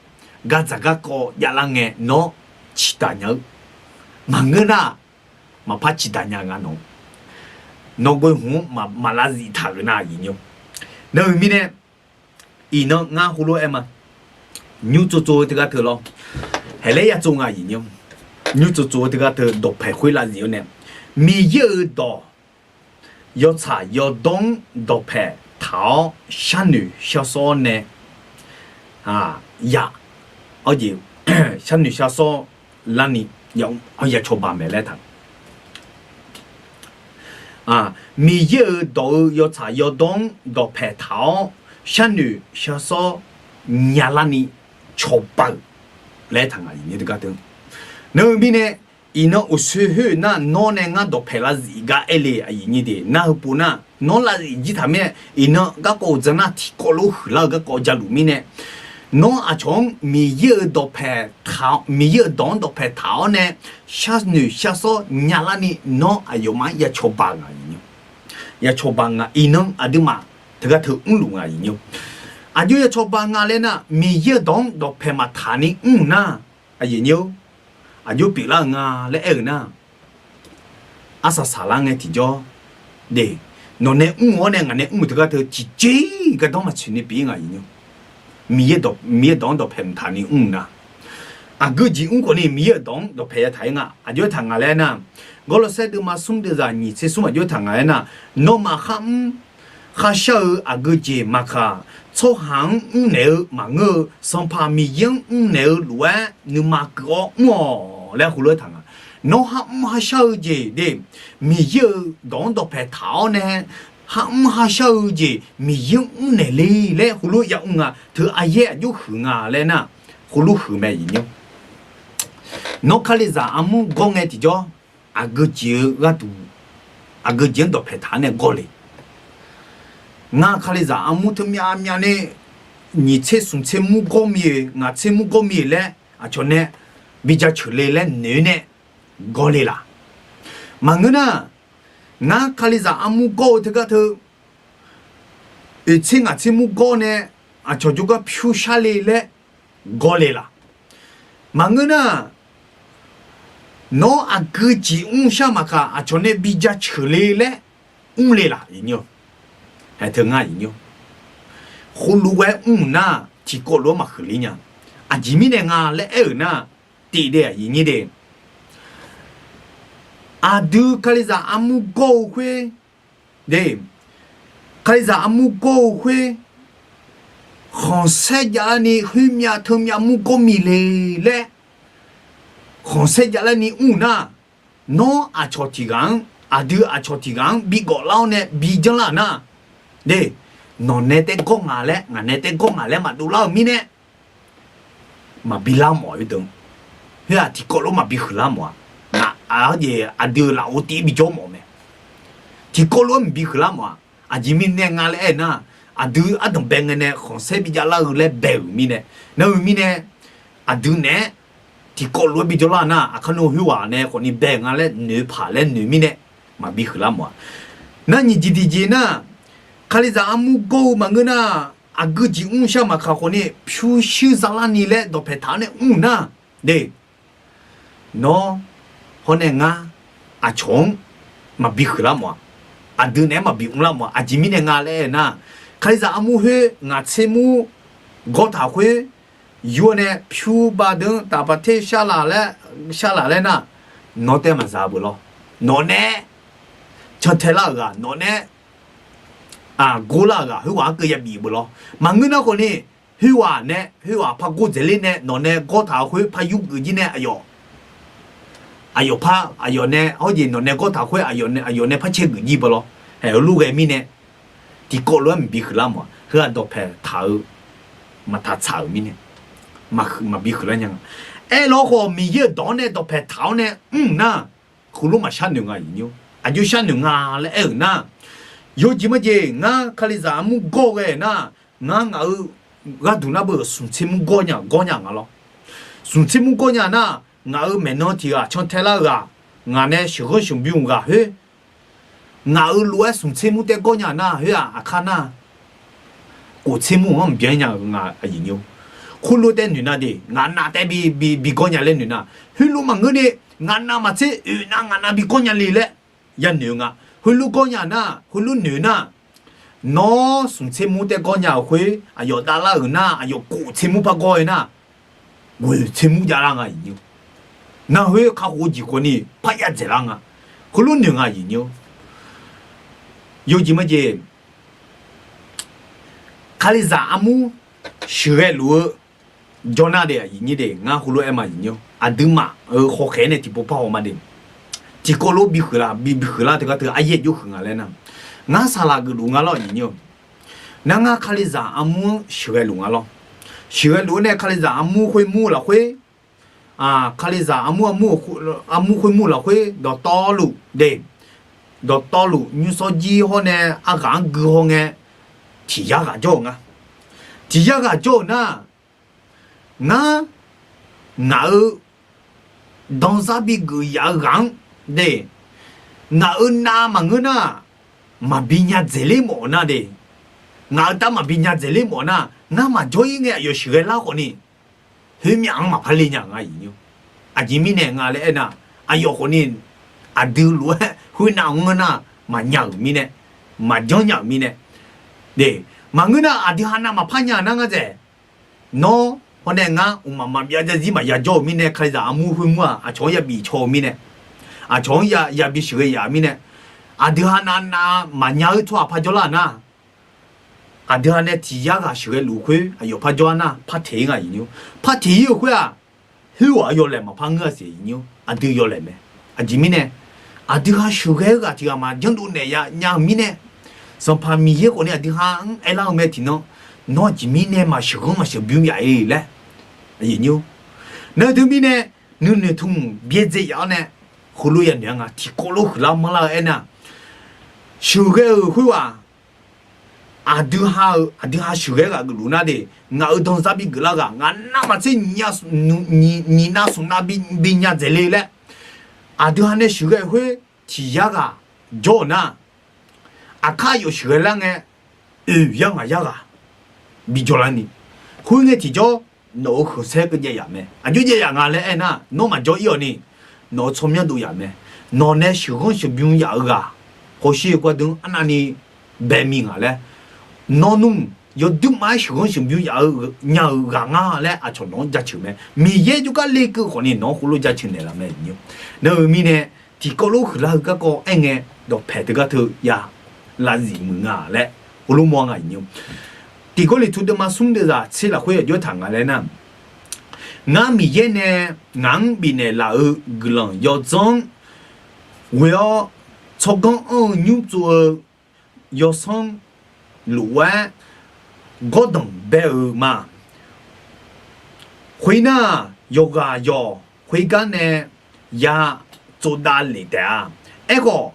Gardzaq garkawv javlar ngae nawr ciqdaq nya-eu maqngeur nar, maqpar ciqdaq nya nga nawq. Nawq ghoe hmq-anr maq lavzif taq-euq nar aqyuif nymr. Nar-euq mirnae, iqnan ngar heulof-aer aer ma. Nymr tsov tsov-eu teugar teu lawr. Haeq laer ya tsov nga aqyuif nymr. Nymr tsov tsov-eu teugar teu dawqpaeq khoer lavzif-awr nae, Miqyaer-euq dawq yawtsaq yawdawr-anr dawqpaeq taq-awr sharnoeq sharsawr nae, ya, sharnoeq sharsawr larni ya cawba mae laer taq. Miqyaer-euq dawq-eu yawtsaq yawdawr-anr dawqpaeq taq-awr sharnoeq sharsawr nya larni cawba-euq laer taq nga aqyuif nymr teugar teu. Nar-eu mirnae, iqnan uqshoe khoer nar nawr nae ngar dawqpaeq lavzif gar aer le aqyuif nymr de. Nar heupov nar nawr lavzif jir taq mirnae, iqnan garkawv uqdzan nar tiqkawv lof huiqlar-eu garkawv jaluf mirnae, nawr aqcawq-anr Miqyaer-euq dawqpaeq taq, Miqyaer-euq dawq-anr dawqpaeq taq-awr nae sharnoeq sharsawr nya larni nawr aqyawfmaf-anr ya cawba-eu nga aqyuif nymr. Ya cawba nga iqnan aqduimaf teugar teu mrluf nga aqyuif nymr. Aqjox ya cawba nga laer nar, Miqyaer-euq dawq-anr dawqpaeq maqtaq ni mr nar, aqyuif nymr, aqjox pyeuflar-eu nga laer aer-euq nar, arsaq saqlar ngae tiqjawr de, nawq nae mr-awr nae ngaq nae mr-euq teugar teu tiqjeq-iq gardanr maqtsoeq ni pyeuf-ir nga aqyuif nymr. Miqyaer dawq, Miqyaer dawq-anr dawqpaeq maqtaq ni mr nar, aqgeu jeq mr khawf ni Miqyaer-euq dawq-anr dawqpaeq ya taq-ir nga. Aqjox-aer taq nga laer nar, Gawrlawqsaer deuvma smr deuvzaq nyiq tser smr aqjox-aer taq nga laer nar, nawmaf kharmr kharshar-eu aqgeu jeq maqkaq, tsawrhaq-anr mrnaeq-eu maqngeur-eu Sanqpaq Miqyaer-anr mrnaeq-eu lof-aer nuima keuv-awr mr-awq laer heulof-aer taq nga. Nawr kharmr kharshar-eu jeq de, Miqyaer-euq dawq-anr dawqpaeq taq-awr nae, kharmr kharshar-eu jeq Miqyaer-anr mrnaeq le laer heulof ya mr nga. Teu aryaer aqjox huiq nga laer nar, heulof huiq mae aqyuif nymr. Nawr Kalizaq armur gawr ngae tiqjawr, aqgeu jeq-eu gharduq, aqgeu jeq-anr dawqpaeq taq-awr nae gawr le. Ngar Kalizaq armur teumyav myavni nyiq tser smq tser mur gawr mir-eu, ngaq tser mur gawr mir-eu laer aqcawq nae bi jaceuq le laer noeq nae gawr le laq? Maqngeur nar, ngar Kalizaq armur gawr-eu teugar teu oeq tser ngaq tser mur gawr nae aqcawq jawrgar pyur shar le laer gawr le laq? Maqngeur nar, nawr aqgeu jeq mr shar maqkaq aqcawq nae bi jaceuq le laer mr le laq? Haeq teu ngar aqyuif nymr, khoerlof-aer mr nar tiqkawv lof-aer maqhuiq ler nya. Aqjeq mirnae nga laer aer-euq nar, tiqdae aqyuif nyir de, aqdui Kalizaq armur gawr-eu khoer de, Kalizaq armur gawr-eu khoer, khanqsaer javlarni khoermyav teumyav mur gawr mir le laer khanqsaer javlarni mr nar, nawr aqcawq tiq ghaq-anr, aqdui aqcawq tiq ghaq-anr bi gawflar-awr nae bi janrlar-euq nar, de, nawq nae taef gawr nga laer ngaq nae taef gawr nga laer maqdov lar-eu mirnae, maqbi lar mawf-a. Khoer deuq, khoer-aq tiqkawv lof maqbi huiqlar mawf-a. Ngaq-aq jeq aqdui-euq lafov tiv-ir bijawr mawf-eu mae. Tiqkawv lof-aer maqbi huiqlar mawf-a. Aqjeq mirnae nga laer aer-eu nar, aqdui ardanq bae ngae nae khanqsaer bi javlar-eu laer bae-euq mirnae, nar-eu mirnae, aqdui naeq-aer tiqkawv lof-aer bijawr lar nar, aqkar nawr khoerghaq nae khawfni bae-euq nga laer noeq paq laer noeq mirnae, maqbi huiqlar mawf-a. Nar nyiq jeq tiqjeq nar, Kalizaq armur gawr-eu maqngeur nar, aqgeu jeq mr shar maqkaq khawfni pyurshuir zalarni laer dawqpaeq taq-awr nae mr nar, de, nawr hawr nae ngar aqcawq-anr maqbi huiqlar mawf-a. Aqdui naeq-aer maqbi mrlar mawf-a. Aqjeq mirnae nga laer aer-eu nar, Kalizaq armur khoer ngaq tser mur gawr taq khoer, yur-awr nae pyur ba deuq-anr taqpaq ter shar laf laer, shar laf laer nar, nawr taef maqza beu lawr. Nawq nae cantae lar-euq ghaq, nawq nae aqgor lar-euq ghaq, khoerghaq-anr keuv yabif beu lawr. Maqngeur nar khawfni, khoerghaq nae, khoerghaq par gordzaeq ler nae nawq nae gawr taq-eu khoer par yur geuf jir nae aqyawf, aqyawf par, aqyawf nae hawr jeq nawq nae gawr taq khoer aqyawf nae par cae geuf jir beu lawr. Haeq-eu lof ghae mirnae, tiqkawv lof-aer maqbi huiqlar mawf-a. Heu-aq dawqpaeq taq-eu maqtaq tsaq-euq mirnae, maqbi huiqlar nya nga. Aerlawr khawf Miqyaer-euq dawq-anr nae dawqpaeq taq-awr nae mr nar, heulof maqshar noeq nga aqyuif nymr. Aqjox shar noeq nga laer aer-euq nar, Yawjeq majeq ngar Kalizaq armur gawr ghae nar, ngar ngaq-euq gharduq nar beu smq tser mur gawr nya gawr nya nga lawr. Smq tser mur gawr nya nar, ngaq-euq maeqnan tiq ghaq cantae lar-eu ghaq, ngaq nae sheuqghanr sheuqbymr-eu ghaq khoer, ngaq-euq lof-aer smq tser mur taef gawr nya nar khoer-aq, aqkar nar, kof tser mur-anr byan nya-eu nga aqyuif nymr. Khoerlof taef noeq nar de, ngaq nav taef bi bi bi gawr nya laer noeq nar, heulof maqngeur ni, ngaq nav maqtser oeq nav ngaq nav bi gawr nya le laer yanoeq-eu nga. Heulof gawr nya nar, heulof noeq nar, nawr smq tser mur taef gawr nya-euq khoer aqyawf davlar-euq nar, aqyawf kof tser mur par gawr-eu nar, ghoeq tser mur javlar nga aqyuif nymr. Nar khoer kakhof-eu jeq khawf ni par yadzaeq lar nga. Heulof noeq nga aqyuif nymr. Yawjeq majeq Kalizaq armur sheuqghae luf-eu jawr nar de aqyuif nymr de, ngar heulof aer ma aqyuif nymr. Aqduimaf-euq hawkhaeq-aer nae tiqpov par haw ma de. Tiqkawv lof bi huiqlar bi bi huiqlar teugar teu aryaer jawr huiq nga laer nar, ngar saqlaq geufluf nga lawr aqyuif nymr. Nar ngar Kalizaq armur-anr sheuqghae luf nga lawr. Sheuqghae luf-eu nae Kalizaq armur khoer mur-eu lafkhoer, Kalizaq armur armur khoer mur-eu lafkhoer dawqtawvluf de, dawqtawvluf nymrshawr jir hawr nae arghaq-anr gui haw ngae, tiq yar ghaq jawr-euq nga. Tiq yar ghaq jawr-euq nar, ngar ngaq-euq danzar bigeuf yaf-eu ghaq-anr de, ngaq-euq nav maqngeur nar, maqbi nya dzaeqler mawf-eu nar de, ngaq-euq tav maqbi nya dzaeqler mawf nar, ngar maqjawr-ir ngae aqyawf sheuqghae lar khawf ni, khoermyav-anr maqpar le nya nga aqyuif nymr. Aqjeq mirnae nga laer aernar, aqyawf khawf ni aqdui lof-aer khoernav-anr ngeur nar, maqnya-euq mirnae, maqjanr nya-euq mirnae, de, maqngeur nar aqdui ha nav maqpar nya nar ngar dzaeq nawr hawr nae ngar mqmaq maqbyav zarzir maqya jawr-euq mirnae, Kalizaq armur khoer mur-aq aqcawq-anr yabif caw-eu mirnae, aqcawq-anr ya yabi sheuqghae yaf-eu mirnae, aqdui ha nav nav maqnya-eu tsawrhaq par jawrlar-euq nar, aqdui ha nae tiq yar ghaq sheuqghae luf khoer aqyawf par jawr-ar nar par teq-ir nga aqyuif nymr. Par teq-ir-euq khoer-aq, khoer ghawq-aq yawlaeq maqpar ngeur-a siq aqyuif nymr. Aqdui yawlaeq mae. Aqjeq mirnae, aqdui ha sheuqghae-eu ghaq tiq ghaq maqjanr dov naeq ya nya-eu mirnae, Sanqpaq Miqyaer khawf ni aqdui ha-anr aerlar-eu mae tiqnan, nawr aqjeq mirnae maqsheuqghanr maqsheuqbymr yaf-ir laer, aqyuif nymr. Nar teumirnae, nuinoeq tmq byaerdzae yaf-awr nae, heulof yanoeq-a nga tiqkawv lof huiqlar manrlar-eu aernar, sheuqghae-euq khoerghaq aqdui ha-euq aqdui ha sheuqghae ghaq geufluf nar de, ngaq-euq danzar bigeuf lar ghaq, ngaq navmaqtser nyiq nav smq nav bi nya dzaeq le laer, aqdui ha nae sheuqghae khoer tiq yar ghaq jawr-euq nar, aqkar aqyawf sheuqghae lar ngae, oeq yar ngaq yar ghaq bijawr larni, khoerngae tiqjawr nawq-euq khanqsaer keuv jav yaf mae. Aqjox jav yaf nga laer aernar, nawr maqjawr-ir-awq ni, nawq-euq tsawrmyanr dov yaf mae. Nawq nae sheuqghanr sheuqbymr yaf-eu ghaq, hawsher-eu gardeuv-anr arnavni bae mi ngaq laer, nawq nmr yawduimaf-aer sheuqghanr sheuqbymr yaf-eu nya-euq ghaq nga laer aqcawq nawq-anr jaceuq mae. Miqyaer jawrgar lekeuv khawfni nawq-anr heulof jaceuq naeqlaf mae. Nar-eu mirnae, tiqkawv lof huiqlar-eu garkawv aerngae, dawqpaeq teugar teu ya lavzif muiq nga laer heulof mawr nga aqyuif nymr. Tiq Gawrliqtu deuvma smr deuvzaq tser lafkhoer aqjox taq nga laer nar, ngar Miqyaer nae ngaq-anr bifnaeq laf-euq guiqlanq yawdzanr-anr ghoe-awr, tsawrganr anr-eu nymr tsov-eu yawsanr luf-aer gawrdanq bae-euq ma. Khoernar, yawqghaq yawq khoergar nae ya tsovdav lef taef-a. Aerkhawf,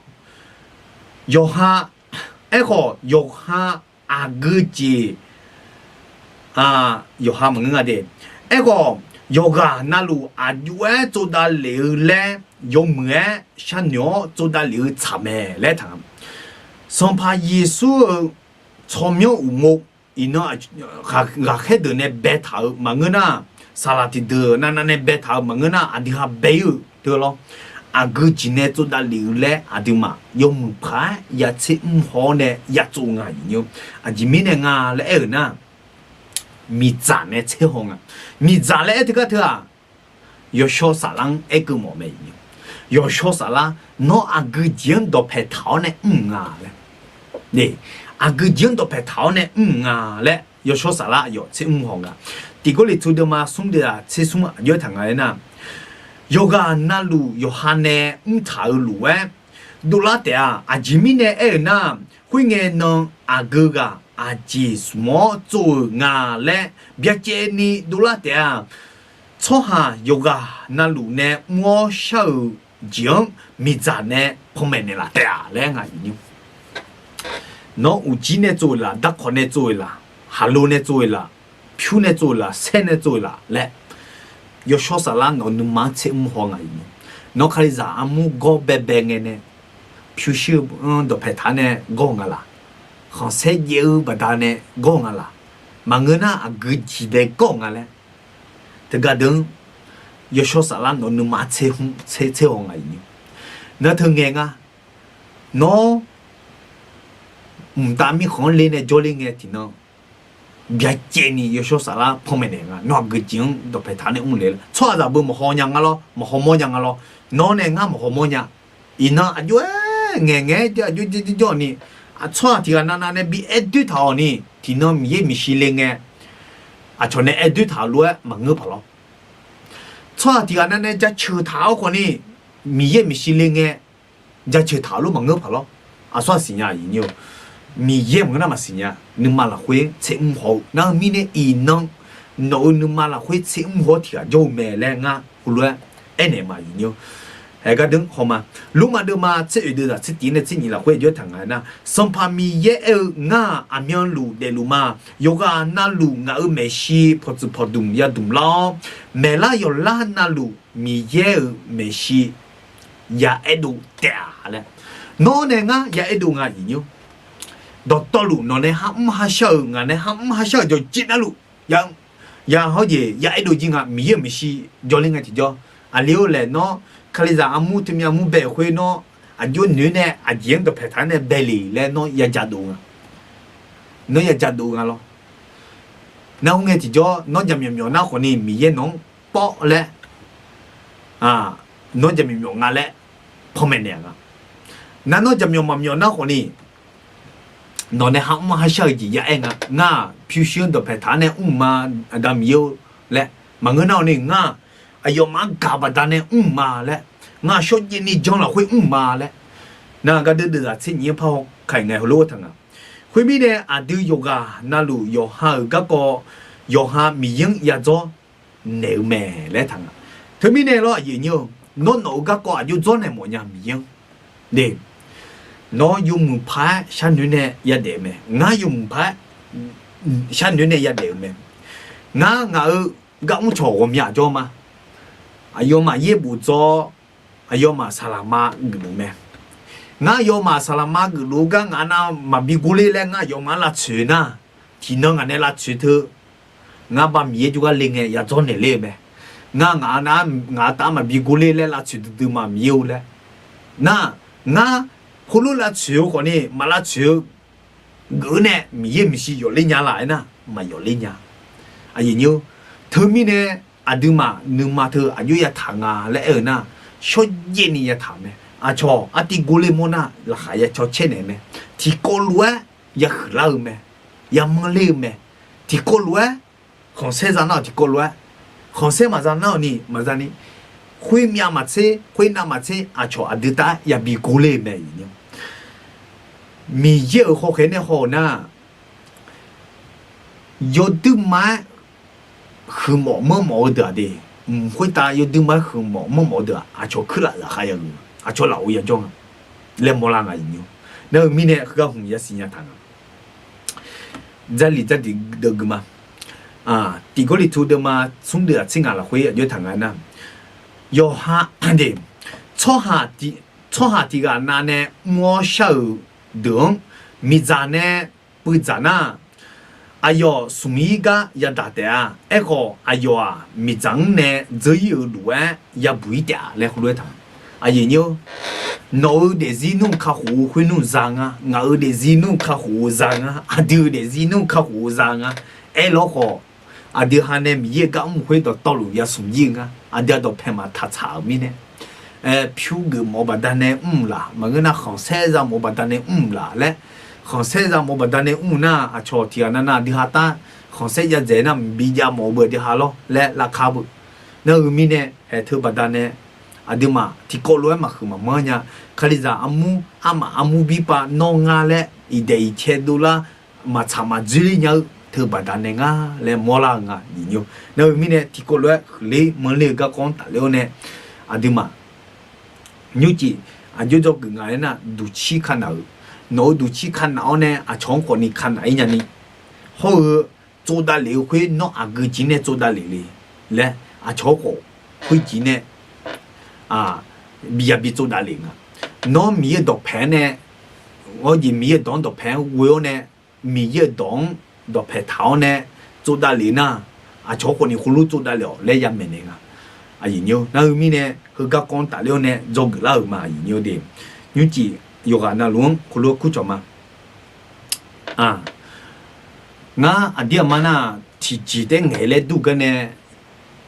yawqha, aerkhawf yawqha aqgeu jeq, yawqha maqngeur nga de. Aerkhawf, yawqghaq navluf aqjox-aer tsovdav lef-eu laer yawmuiq-aer sharnoeq-awr tsovdav lef-eu tsaq mae laer taq-a. Sanqpaq Yeqsur-euq tsawrmyanr uqmov iqnan ghaqkhaer deuq nae baetaq-euq maqngeur nar, saqlaq tiqdeuq navnav nae baetaq-euq maqngeur nar, aqdui ha bae-ir-euq teu lawr. Aqgeu jeq nae tsovdav lef-eu laer aqduimaf yawmuiq paq-aer ya tser mr haw-awr nae ya tsov nga aqyuif nymr. Aqjeq mirnae nga laer aer-euq nar, miqdzaq nae tser haw nga. Miqdzaq laer aer teugar teu-aq, yawshawr saflar-anr aerkeuv mawf mae. Yawshawr saflar, nawr aqgeu jeq-anr dawqpaeq taq-awr nae mr nga laer, aqgeu jeq-anr dawqpaeq taq-awr nae mr nga laer yawshawr saflar aqyawf tser mr haw nga. Tiq Gawrliqtu deuvma smr deuvzaq tser smr aqjox-aer taq nga laer nar, yawqghaq navluf yawqha nae mrtaq-eu lof-aer dovlar taef-a. Aqjeq mirnae aer-euq nar, khoerngae nan aqgeu ghaq aqjeq smq-awr tsov-euq nga laer byacaevni dovlar taef-a. Tsawrhaq yawqghaq navluf nae mr-awr shar-euq jeq-anr miqdzaq nae panmaeq naeqlaf taef-a laer nga aqyuif nymr. Nawr uqjir nae tsov-euq laf, darkawq nae tsov-euq laf, haqlo nae tsov-euq laf, pyur nae tsov-euq laf, saer nae tsov-euq laf laer, yawshawr saflar nawq-eu nuima-anr tser mr haw nga iq ni. Nawr Kalizaq armur gawr baebae ngae nae, pyurshuir-anr dawqpaeq taq-anr nae gawr-eu nga laq? Khanqsaer jaev-eu baqdanae gawr-eu nga laq? Maqngeur nar aqgeu jeq bae gawr-eu nga laer, teugar deuq-anr yawshawr saflar nawq-eu nuima tser, tser haw nga iq ni. Nar teu ngae nga, nawr mqtav mirkhanq-anr ler nae jawrler ngae tiqnan byacaevni yawshawr saflar panmaeq naeq nga. Nawr aqgeu jeq-anr dawqpaeq taq-anr nae mr le laer, tsawrhaqzaq beu maqhaw nya nga lawr, maqhaw mawr nya nga lawr. Nawr nae ngar maqhaw mawr nya. Iqnan aqjox-aer ngaeqngaeq-aer aqjox jawrjawr ni, tsawrhaq tiq ghaq navnav nae bi aer doer taq-awq ni, tiqnan Miqyaer miqshi le ngae, aqcawq nae aer doer taq-eu lof-aer maqngeur paq lawr. Tsawrhaq tiq ghaq navnav nae jaceuq taq-awr khawf ni, Miqyaer miqshi le ngae, jaceuq taq-eu lof maqngeur paq lawr. Aqsur aqsiq nya iq ni-or, Miqyaer maqngeur nar maqsiq nya. Nuima lafkhoer tser mr haw-eu nar-eu mirnae iqnan nawq-eu nuima lafkhoer tser mr haw-awr tiq ghaq jawr-eu mae laer ngar heulof-aer aernaeq ma iq ni-or. Haeq gar deuq-anr haw ma. Lormav deuvma tser oeq deuvzaq tser tiq nae tser nyiq lafkhoer aqjox-aer taq nga aernar, Sanqpaq Miqyaer aer-eu, Ngar-aq aqmyanluf daefluf ma. Yawqghaq navluf ngaq-euq maeqshi pawqtsuif pawqdmq yadmq lar-awr, maeqlar yawqlar navluf Miqyaer-euq maeqshi ya aerdov taef-a laer, nawr nae ngar ya aerdov nga iq ni-or. Dawqtawvluf nawq nae har mr har shar-euq, ngaq nae har mr har shar-euq jawrjir navluf ya, ya hawr jeq ya aerdov jir nga. Miqyaer-euq maeqshi jawrler ngae tiqjawr, aqli-or laer nawr Kalizaq armur teumyav mur bae-euq khoer nawr aqjox noeq nae aqjeq-anr dawqpaeq taq-anr nae bae le laer nawr ya jadov nga. Nawr ya jadov nga lawr. Nar khoerngae tiqjawr nawr jaqmyawf myawf nar khawf ni Miqyaer nawq-anr pawr laer, nawr jaqmyawf myawf nga laer panmaeq naeq-a nga. Nar nawr jaqmyawf maqmyawf nar khawf ni, nawq nae har mr har shar-eu jeq ya aer nga. Ngar-aq pyurshuir-anr dawqpaeq taq-anr nae mr ma, Aqda Miqyaer-or laer. Maqngeur nar-awq ni ngar-aq aqyawfmaf-anr gaq baqdanae mr ma laer, ngar shawrjaev ni jan lafkhoer mr ma laer. Nar gardeuv deuvzaq tser nyiq-anr parhaw kaq-iq ngae heulof-aer taq nga. Khoermirnae aqdui yawqghaq navluf yawqha-euq garkawv, yawqha Miqyaer-anr yadzawr naeq-eu mae laer taq nga. Teumirnae lawr aqyuif aqnyir-eu, nawr nawq-eu garkawv aqjox dzawrnaeq mawf nya Miqyaer-anr. Nawr yawmuiq paq-aer sharnoeq nae yadaef-eu mae. Ngar yawmuiq paq-aer sharnoeq nae yadaef-eu mae. Ngar ngaq-euq gar mrcawq ghawqmya jawr ma. Aqyawfmaf yaerbof dzaw-awr, aqyawfmaf saqlaqma geufluf mae. Ngar aqyawfmaf saqlaqma geufluf-eu gar ngaq nav maqbi gorler laer ngar aqyawfmaf-anr lavtsoeq nar, tiqnan ngaq nae lavtsoeq teu, ngar ba Miqyaer jawrgar le ngae yadzawr naeqler-eu mae. Ngar ngaq nav ngaq taf-anr maqbi gorler laer lavtsoeq duidui ma Miqyaer-or laer. Nar, ngar heulof lavtsoeq-eu khawf ni maq lavtsoeq-eu geuf-eu nae Miqyaer maeqshi yawfler nya laf aernar, maq yawfler nya. Aqyuif aqnyir-eu, teumirnae aqduimaf nuima teu aqjox yataq nga laer aer-eu nar, shawrjaev ni yataq-euq mae. Aqcawq artiv gorler mawr nar laqkhaq ya caw caer naeq-eu mae. Tiqkawv lof-aer yahuiq lar-eu mae. Yamanr ler-eu mae. Tiqkawv lof-aer khanqsaer za nar-awq tiqkawv lof-aer, khanqsaer maqza nar-awq ni maqza ni, khoermyav maqtser khoernav maqtser aqcawq aqdui taf-aer yabi gorler-eu mae. Miqyaer-euq hawkhaeq nae haw-euq nar, yawduirma-aer huiqmawf manrmawf-eu deuq-aq de, mq khoertav yawduirma-aer huiqmawf manrmawf-eu deuq-aq aqcawq kuirlaf zafkhav yageuf, aqcawq lafov yajawr nga laer mawrlar nga. Nar-eu mirnae heugar hmq yasiq nya taq nga. Jarlif jarlif deuv gui ma. Tiq Gawrliqtu deuvma smr deuv-aq tser ngaq lafkhoer aqjox taq nga nar, yawqha de, tsawrhaq tiq ghaq navnae mr-awr shar-euq deuq-anr miqdzaq nae puivdzaq nar, aqyawf smq-ir gar yadaq taef-a. Aerkhawf aqyawf-aq miqdzaq-anr nae dzeur-ir-euq lof-aer yabuq-ir taef-a laer heulof-aer taq. Nawq-eu daefzir nmr kakhof-eu khoer nmr za nga, ngaq-euq daefzir nmr kakhof-eu za nga, aqdui-euq daefzir nmr kakhof-eu za nga. Aerlawr khawf, aqdui ha nae Miqyaer-euq gar mr-eu khoer dawqtawvluf ya smq-ir-eu nga. Aqdui-aq dawqpaeq maqtaq tsaq-euq mirnae, pyur geufmawf-eu baqdanae mr-euq laf, maqngeur nar khanqsaer za mawf-eu baqdanae mr-euq laf laer, khanqsaer za mawf-eu baqdanae mr-eu nar, aqcawq tiq ghaq navnav aqdui ha tar khanqsaer yadzaeq nar mqbi jav mawf-eu beu aqdui ha lawr laer lavkar beu. Nar-eu mirnae haeq teu baqdanae aqduimaf tiqkawv lof-aer maqhuiq maqmanr nya. Kalizaq armur armaf armur birpav nawr ngar laer iqdaeq iqcae dovlar maqtsaq maqdzoerler nya-eu teu baqdanae ngar laer mawrlar-eu nga. Nar-eu mirnae tiqkawv lof-aer huiqler manrler-eu garkawv-anr tafler-awr nae, aqduimaf nymrcif aqjox dzawgeuf nga aernar, duqcir ka naq-euq nawq-euq duqcir kanaf-awr nae aqcawq-anr khawfni kanaf-ir nyani, hawr-eu tsovdav lef-eu khoer nawr aqgeu jeq nae tsovdav lef le laer aqcawq-anr khawf khoerjeq nae bi yabi tsovdav lef nga. Nawr Miqyaer-euq dawqpaeq-anr nae, awr jeq Miqyaer-euq dawq-anr dawqpaeq-anr ghoe-awr nae, Miqyaer-euq dawq-anr dawqpaeq taq-awr nae tsovdav lef nar, aqcawq-anr khawfni khoerlof tsovdav lef-awq laer yamaeq naeq nga. Aqyuif nyir-or, nar-eu mirnae heugar kawv-anr tafler-awr nae dzawgeuf lar-euq ma. Aqyuif nyir-or de, nymrcif yawqghaq navluf-anr khoerlof-aer kurcawq ma. Ngar aqdir aqma nar, tiqjeq taef ngaeq laer dur gar nae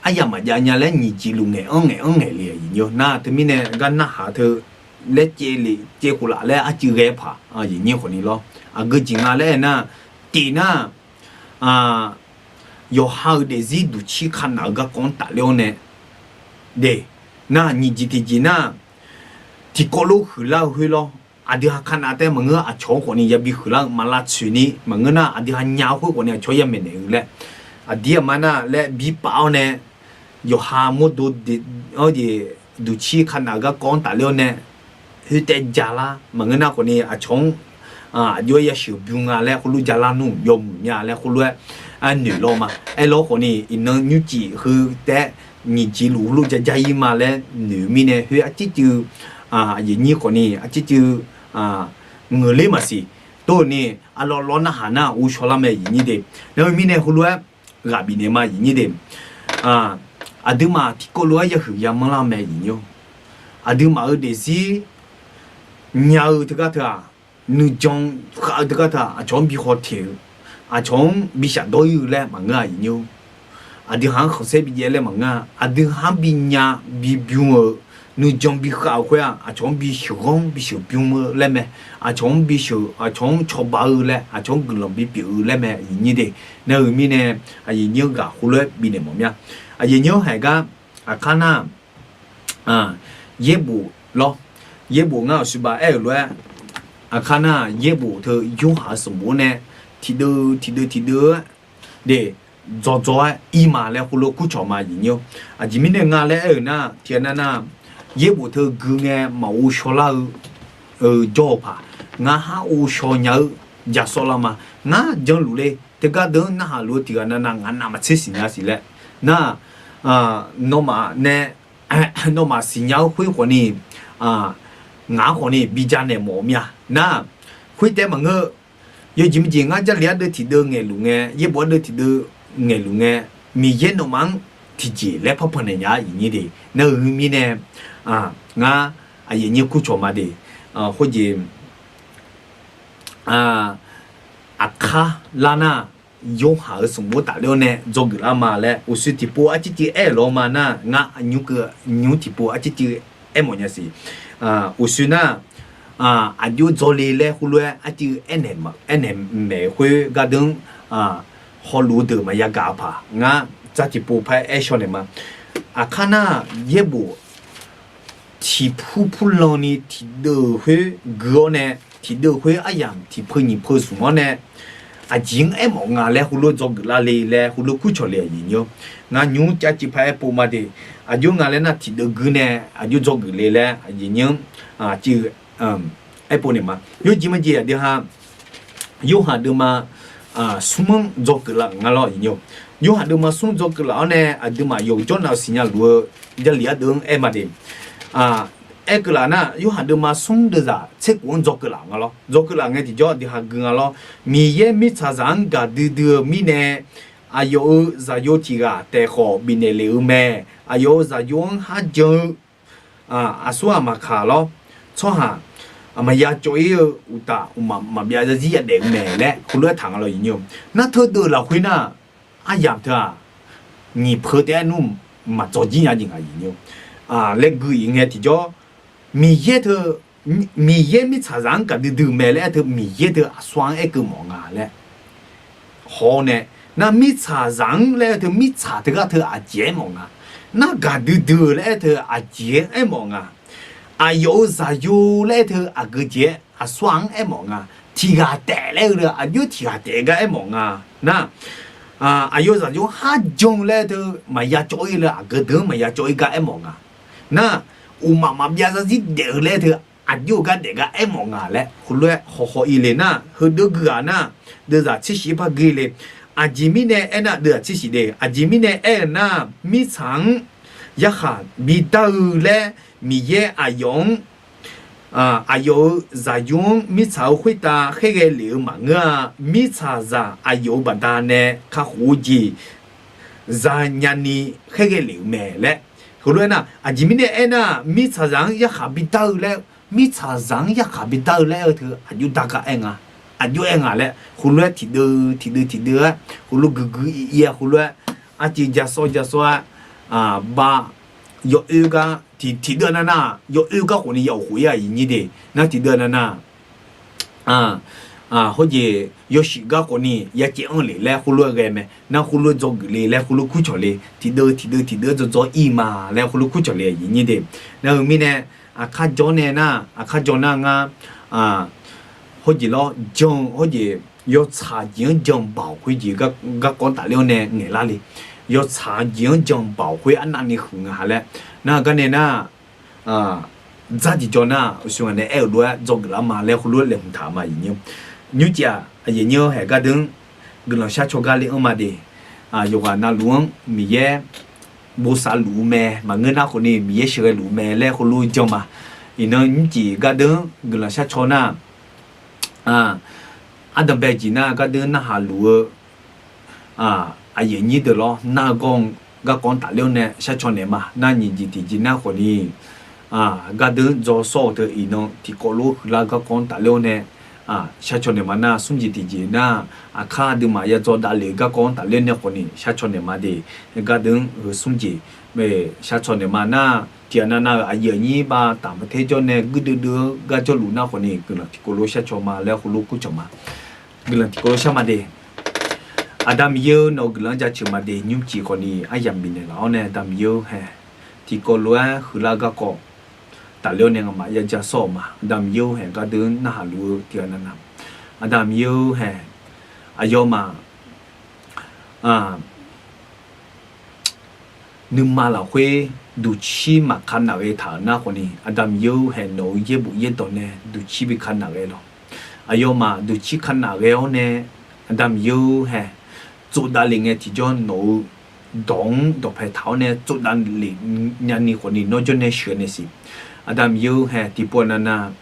aryamq maqjav nya laer nyiq jeq luf ngaeq-anr ngaeq-anr ngaeq le. Aqyuif nyir-or, nar teumirnae gar narhaq teu laer caev lef caev khof laf laer arcuiv ghae paq, aqyuif nyir khawfni lawr. Aqgeu jeq nga laer aernar, tiq nar, yawqha-euq daefzir duqcir kanaf-eu garkawv-anr tafler-awr nae, de, nar nyiq jeq tiqjeq nar, tiqkawv lof huiqlar-eu khoer lawr. Aqdui ha kanaf taef maqngeur, aqcawq-anr khawfni yabi huiqlar-eu maq lavtsoeq ni maqngeur nar, aqdui ha nya-eu khoer khawfni aqcawq yamaeq naeq-eu laer, aqdir aqma nar laer bi paf-awr nae, yawqha mawrdo jeq duqcir kanaf-eu garkawv-anr tafler-awr nae, khoertaef jalar maqngeur nar khawfni aqcawq-anr aqjox-aer yasheuq bym nga laer khoerlof jalar nmr yawmuiq mya laer khoerlof-aer noeq lawr ma. Aerlawr khawfni iqnan nymrcif heu taef-aer nyiq jeq luf khoerlof jajar-ir ma laer noeq-eu mirnae khoer arcircuiv, aqyuif nyir khawfni arcircuiv ngeuqler maqsiq. Tov-eu ni, aqlawq lawr narhaq nar ghovshaw lar mae. Aqyuif nyir de, nar-eu mirnae heulof-aer ghaq bifnaeq ma. Aqyuif nyir de, aqduimaf tiqkawv lof-aer yahuiq yamanr lar mae. Aqyuif nyir-or, aqduimaf-euq daefzir nya-eu teugar teu-aq, nuijan khav-eu teugar teu-aq, aqcawq-anr bi haw teq-eu, aqcawq-anr bi shafdawr-ir-eu laer maqngeur. Aqyuif nyir-or, aqdui ha-anr khanqsaer bi jaev laer maqngeur-a. Aqdui ha-anr bi nya bi bym-euq, nuijan bi khav-euq khoer-aq, aqcawq-anr bi sheuqghanr bi sheuqbym-eu laer mae. Aqcawq-anr bi sheuq, aqcawq-anr cawba-eu laer, aqcawq-anr guiqlanq bipyeuf-eu laer mae. Aqyuif nyir de, nar-eu mirnae aqyuif nyir-anr ghaq khoerlof-aer bifnaeq mawf mya. Aqyuif nyir-anr haiq gar, aqkar nar, yaerbof lawr, yaerbof ngar aqsur bav aer-euq lof-aer, aqkar nar yaerbof teu Yorhaq-euq sanqbof-anr nae tiqdeuv tiqdeuv tiqdeuv-aer de, dzaw dzaw-aer ir ma laer khoerlof kurcawq ma. Aqyuif nyir-or, aqjeq mirnae nga laer aer-euq nar, tiqghaq nav nar, yaerbof teu gui ngae maqghov shaw lar-eu jawr-eu paq, ngar har ghovshaw nya-eu ja sawr lar ma. Ngar janluf le, teugar deuq-anr narhaq luf-eu tiqghaq nav nav ngaq navmaqtser siqnya siq laer nar, nawmaf nae nawmaf siqnya-eu khoer khawfni, ngaq-anr khawfni bi janaeq mawf-eu mya nar, khoertaef maqngeur. Yawjeq maqjeq ngar Jarlif ardeuv tiqdeuv ngaeqluf ngae, yaerbof ardeuv tiqdeuv ngaeqluf ngae, Miqyaer nawmaf-anr tiqjeq laer parpanq naeq nya-a. Aqyuif nyir de, nar-eu mirnae ngar aqyuif nyir kurcawq ma de, khoerjeq aqkar lar nar, Yorhaq-euq sanqbof tafler-awr nae dzawgeuf lar ma laer uqshoe tiqpov arcircuiv aer-euq lawr ma nar, ngar nymr keuv nymr tiqpov arcircuiv aermawf nya siq. Uqshoe nar, aqjox dzawle laer khoerlof-aer arcircuiv aernaeq maeq khoer gardeuq-anr hawluf-eu deuq maqya gaq-eu paq ngar tsar tiqpov par-aer aer shaw naeq ma. Aqkar nar, yaerbof tiqpur purlan ni tiqdeuv khoer gui-awr nae, tiqdeuv khoer aryamq tiqpeu nyiq peu zmq-awr nae, aqjeq-anr aermawf nga laer khoerlof dzawgeuf lar le laer khoerlof kurcawq le. Aqyuif nyir-or, ngar nymr cav civ par-aer pov ma de. Aqjox nga laer nar tiqdeuv gui nae aqjox dzawgeuf le laer aqyuif nyir-anr civ aer pov naeq ma. Yawjeq maqjeq aqdui ha Yorhaq deuvma smr-anr dzawgeuf laf nga lawr. Aqyuif nyir-or, Yorhaq deuvma smr dzawgeuf laf-awr nae aqduimaf yawqjawr nav-eu siqnya luf-eu Jarlif ardeuv-anr aer ma de. Aer keuv laf nar, Yorhaq deuvma smr deuvzaq tser khof-anr dzawgeuf laf nga lawr. Dzawgeuf laf ngae tiqjawr aqdui ha gui nga lawr. Miqyaer mirtsaqzaq-anr gaqdui dui-eu mirnae, aqyawf-euq zaqyo tiq ghaq taef khawf bifnaeq lef-eu mae. Aqyawf-euq zaqyo-anr kharjan-eu aqsurghaq maqkaq lawr, tsawrhaq maqya cawv-ir-eu uqtaf, uqmaf maqbyav zarzir yadaef-eu mae laer khoerlof-aer taq nga lawr. Aqyuif nyir-or, nar teudeuv lafkhoer nar, aryamq teu-aq, nyiq peu taef-aer nmr maqdzawq jir nya jeq nga. Aqyuif nyir-or, laer gui-iq ngae tiqjawr, Miqyaer teu, Miqyaer mirtsaqzaq-anr gaqdui dui-eu mae laer aer teu Miqyaer teu aqsur-anr aer keuv mawf nga laer haw-awr nae, nar mirtsaqzaq-anr laer aer teu mirtsaq teugar teu aqjeq aermawf nga. Nar gaqdui dui-eu laer aer teu aqjeq aermawf nga. Aqyawf-euq zaqyo laer aer teu aqgeu jeq-aer aqsur-anr aermawf nga. Tiq ghaq taef laer-eu aqjox tiq ghaq taef gar aermawf nga. Nar, aqyawf zaqyo kharjan laer aer teu maqya cawv-ir le aqgeu deuq-anr maqya cawv-ir gar aermawf nga. Nar, uqmaf maqbyav zarzir daef-eu laer aer teu aqjox-eu gar daef gar aermawf nga laer heulof-aer hawqhaw-ir le nar, heudeuq guighaq nar, deuvzaq tser shif-ir par gui le. Aqjeq mirnae aernar, deuvzaq tser shif de, aqjeq mirnae aer-eu nar, mirtsaq-anr yarkhaq bidar-eu laer Miqyaer aqyawf-anr aqyawf-euq zaqyo-anr mirtsaq-euq khoertav khaerghae lef-eu maqngeur-a. Mirtsaqzaq aqyawf-euq baqdanae kakhof-eu jeq zanya ni khaerghae lef-euq mae laer. Heulof-aer nar, aqjeq mirnae aernar, mirtsaqzaq-anr yarkhaq bidar-eu laer, mirtsaqzaq-anr yarkhaq bidar-eu laer aer-eu teu aqjox dar gar aer nga, aqjox aer nga laer heulof-aer tiqdeuv tiqdeuv tiqdeuv-aer heulof guiqguiq ir-ir-aer heulof-aer artiv ja sawr ja sawr-aer, ba, yawoer gar tiqdeuv nar nar, yawoer gar khawf ni ya uqkhof ir-aq, aqyuif nyir de. Nar tiqdeuv nar nar, hawjeq yawshuif gar khawf ni ya caev anr le laer heulof-aer ghae mae. Nar heulof dzawgeuf le laer heulof kurcawq le, tiqdeuv tiqdeuv tiqdeuv-aer dzawdzawr ir ma laer heulof kurcawq le, aqyuif nyir de. Nar-eu mirnae, aqkar jawr nae nar, aqkar jawr nar ngar, hawjeq lawr jan-eu hawjeq, yawtsaq jeq-anr jan-eu baoq khoer jeq garkawv-anr tafler-awr nae ngaeqlar le. Yawtsaq jeq-anr jan-eu baoq khoer arnavni huiq nga ha laer. Nar garnae nar, dzar jeq jawr nar, uqshoe ngaq nae aer-euq lof-aer dzawgeuf lar ma laer heulof-aer laeqhmq taq ma, aqyuif nyir. Nymrcif-aq, aqyuif nyir-anr haeq gardeuv-anr guiqlanq sharcaw gar le anr ma de. Yawqghaq navluf-anr Miqyaer bosav luf-eu mae, maqngeur nar khawf ni Miqyaer sheuqghae luf-eu mae laer heulof jan ma. Iqnan nymrcif gardeuv-anr guiqlanq sharcaw nar, ardanqbae jeq nar gardeuv narhaq luf-eu aqyuif nyir deuq lawr nar-eu gawr-anr garkawv-anr tafler-awr nae sharcaw naeq ma. Nar nyiq jeq tiqjeq nar khawf ni gardeuv-anr dzaw sawr-eu teu iqnan tiqkawv lof huiqlar garkawv-anr tafler-awr nae sharcaw naeq ma. Nar smr jeq tiqjeq nar, aqkar aqduimaf ya dzaw davlef-eu garkawv-anr tafler nae khawf ni sharcaw naeq ma de. Gardeuv-anr heu smr jeq sharcaw naeq ma. Nar tiqghaq navnav-euq aqyuif aqnyir bav taq maqter jawr nae guirdeuv deuv-eu gar jawrluf nar khawf ni guiqlanq tiqkawv lof sharcaw ma laer heulof kurcawq ma. Guiqlanq tiqkawv lof shar ma de. Aqda Miqyaer-eu, nawq-eu guiqlanq-anr jaceuq ma de. Nymrcif khawf ni aryamq bifnaeq laf-awr nae Aqda Miqyaer-eu hae, tiqkawv lof-aer huiqlar garkawv tafler-awr nae nga'maf ya ja sawr-euq ma. Aqda Miqyaer-eu hae, gardeuv-anr narhaq luf-eu tiqghaq navnav, Aqda Miqyaer-eu hae, aqyawfmaf nuima lafkhoer duqcir maqka naf ghae taq-euq nar khawf ni, Aqda Miqyaer-eu hae, nawq-eu yaerbof yaerdawq nae duqcir bi ka naf ghae lawq. Aqyawfmaf duqcir ka naf ghae-awr nae, Aqda Miqyaer-eu hae, tsovdav lef ngae tiqjawr nawq-eu dawq-anr dawqpae taq-awr nae tsovdav lef nyani khawf ni nawr jawr nae sheuq naeq siq. Aqda Miqyaer-eu hae, tiqpov navnav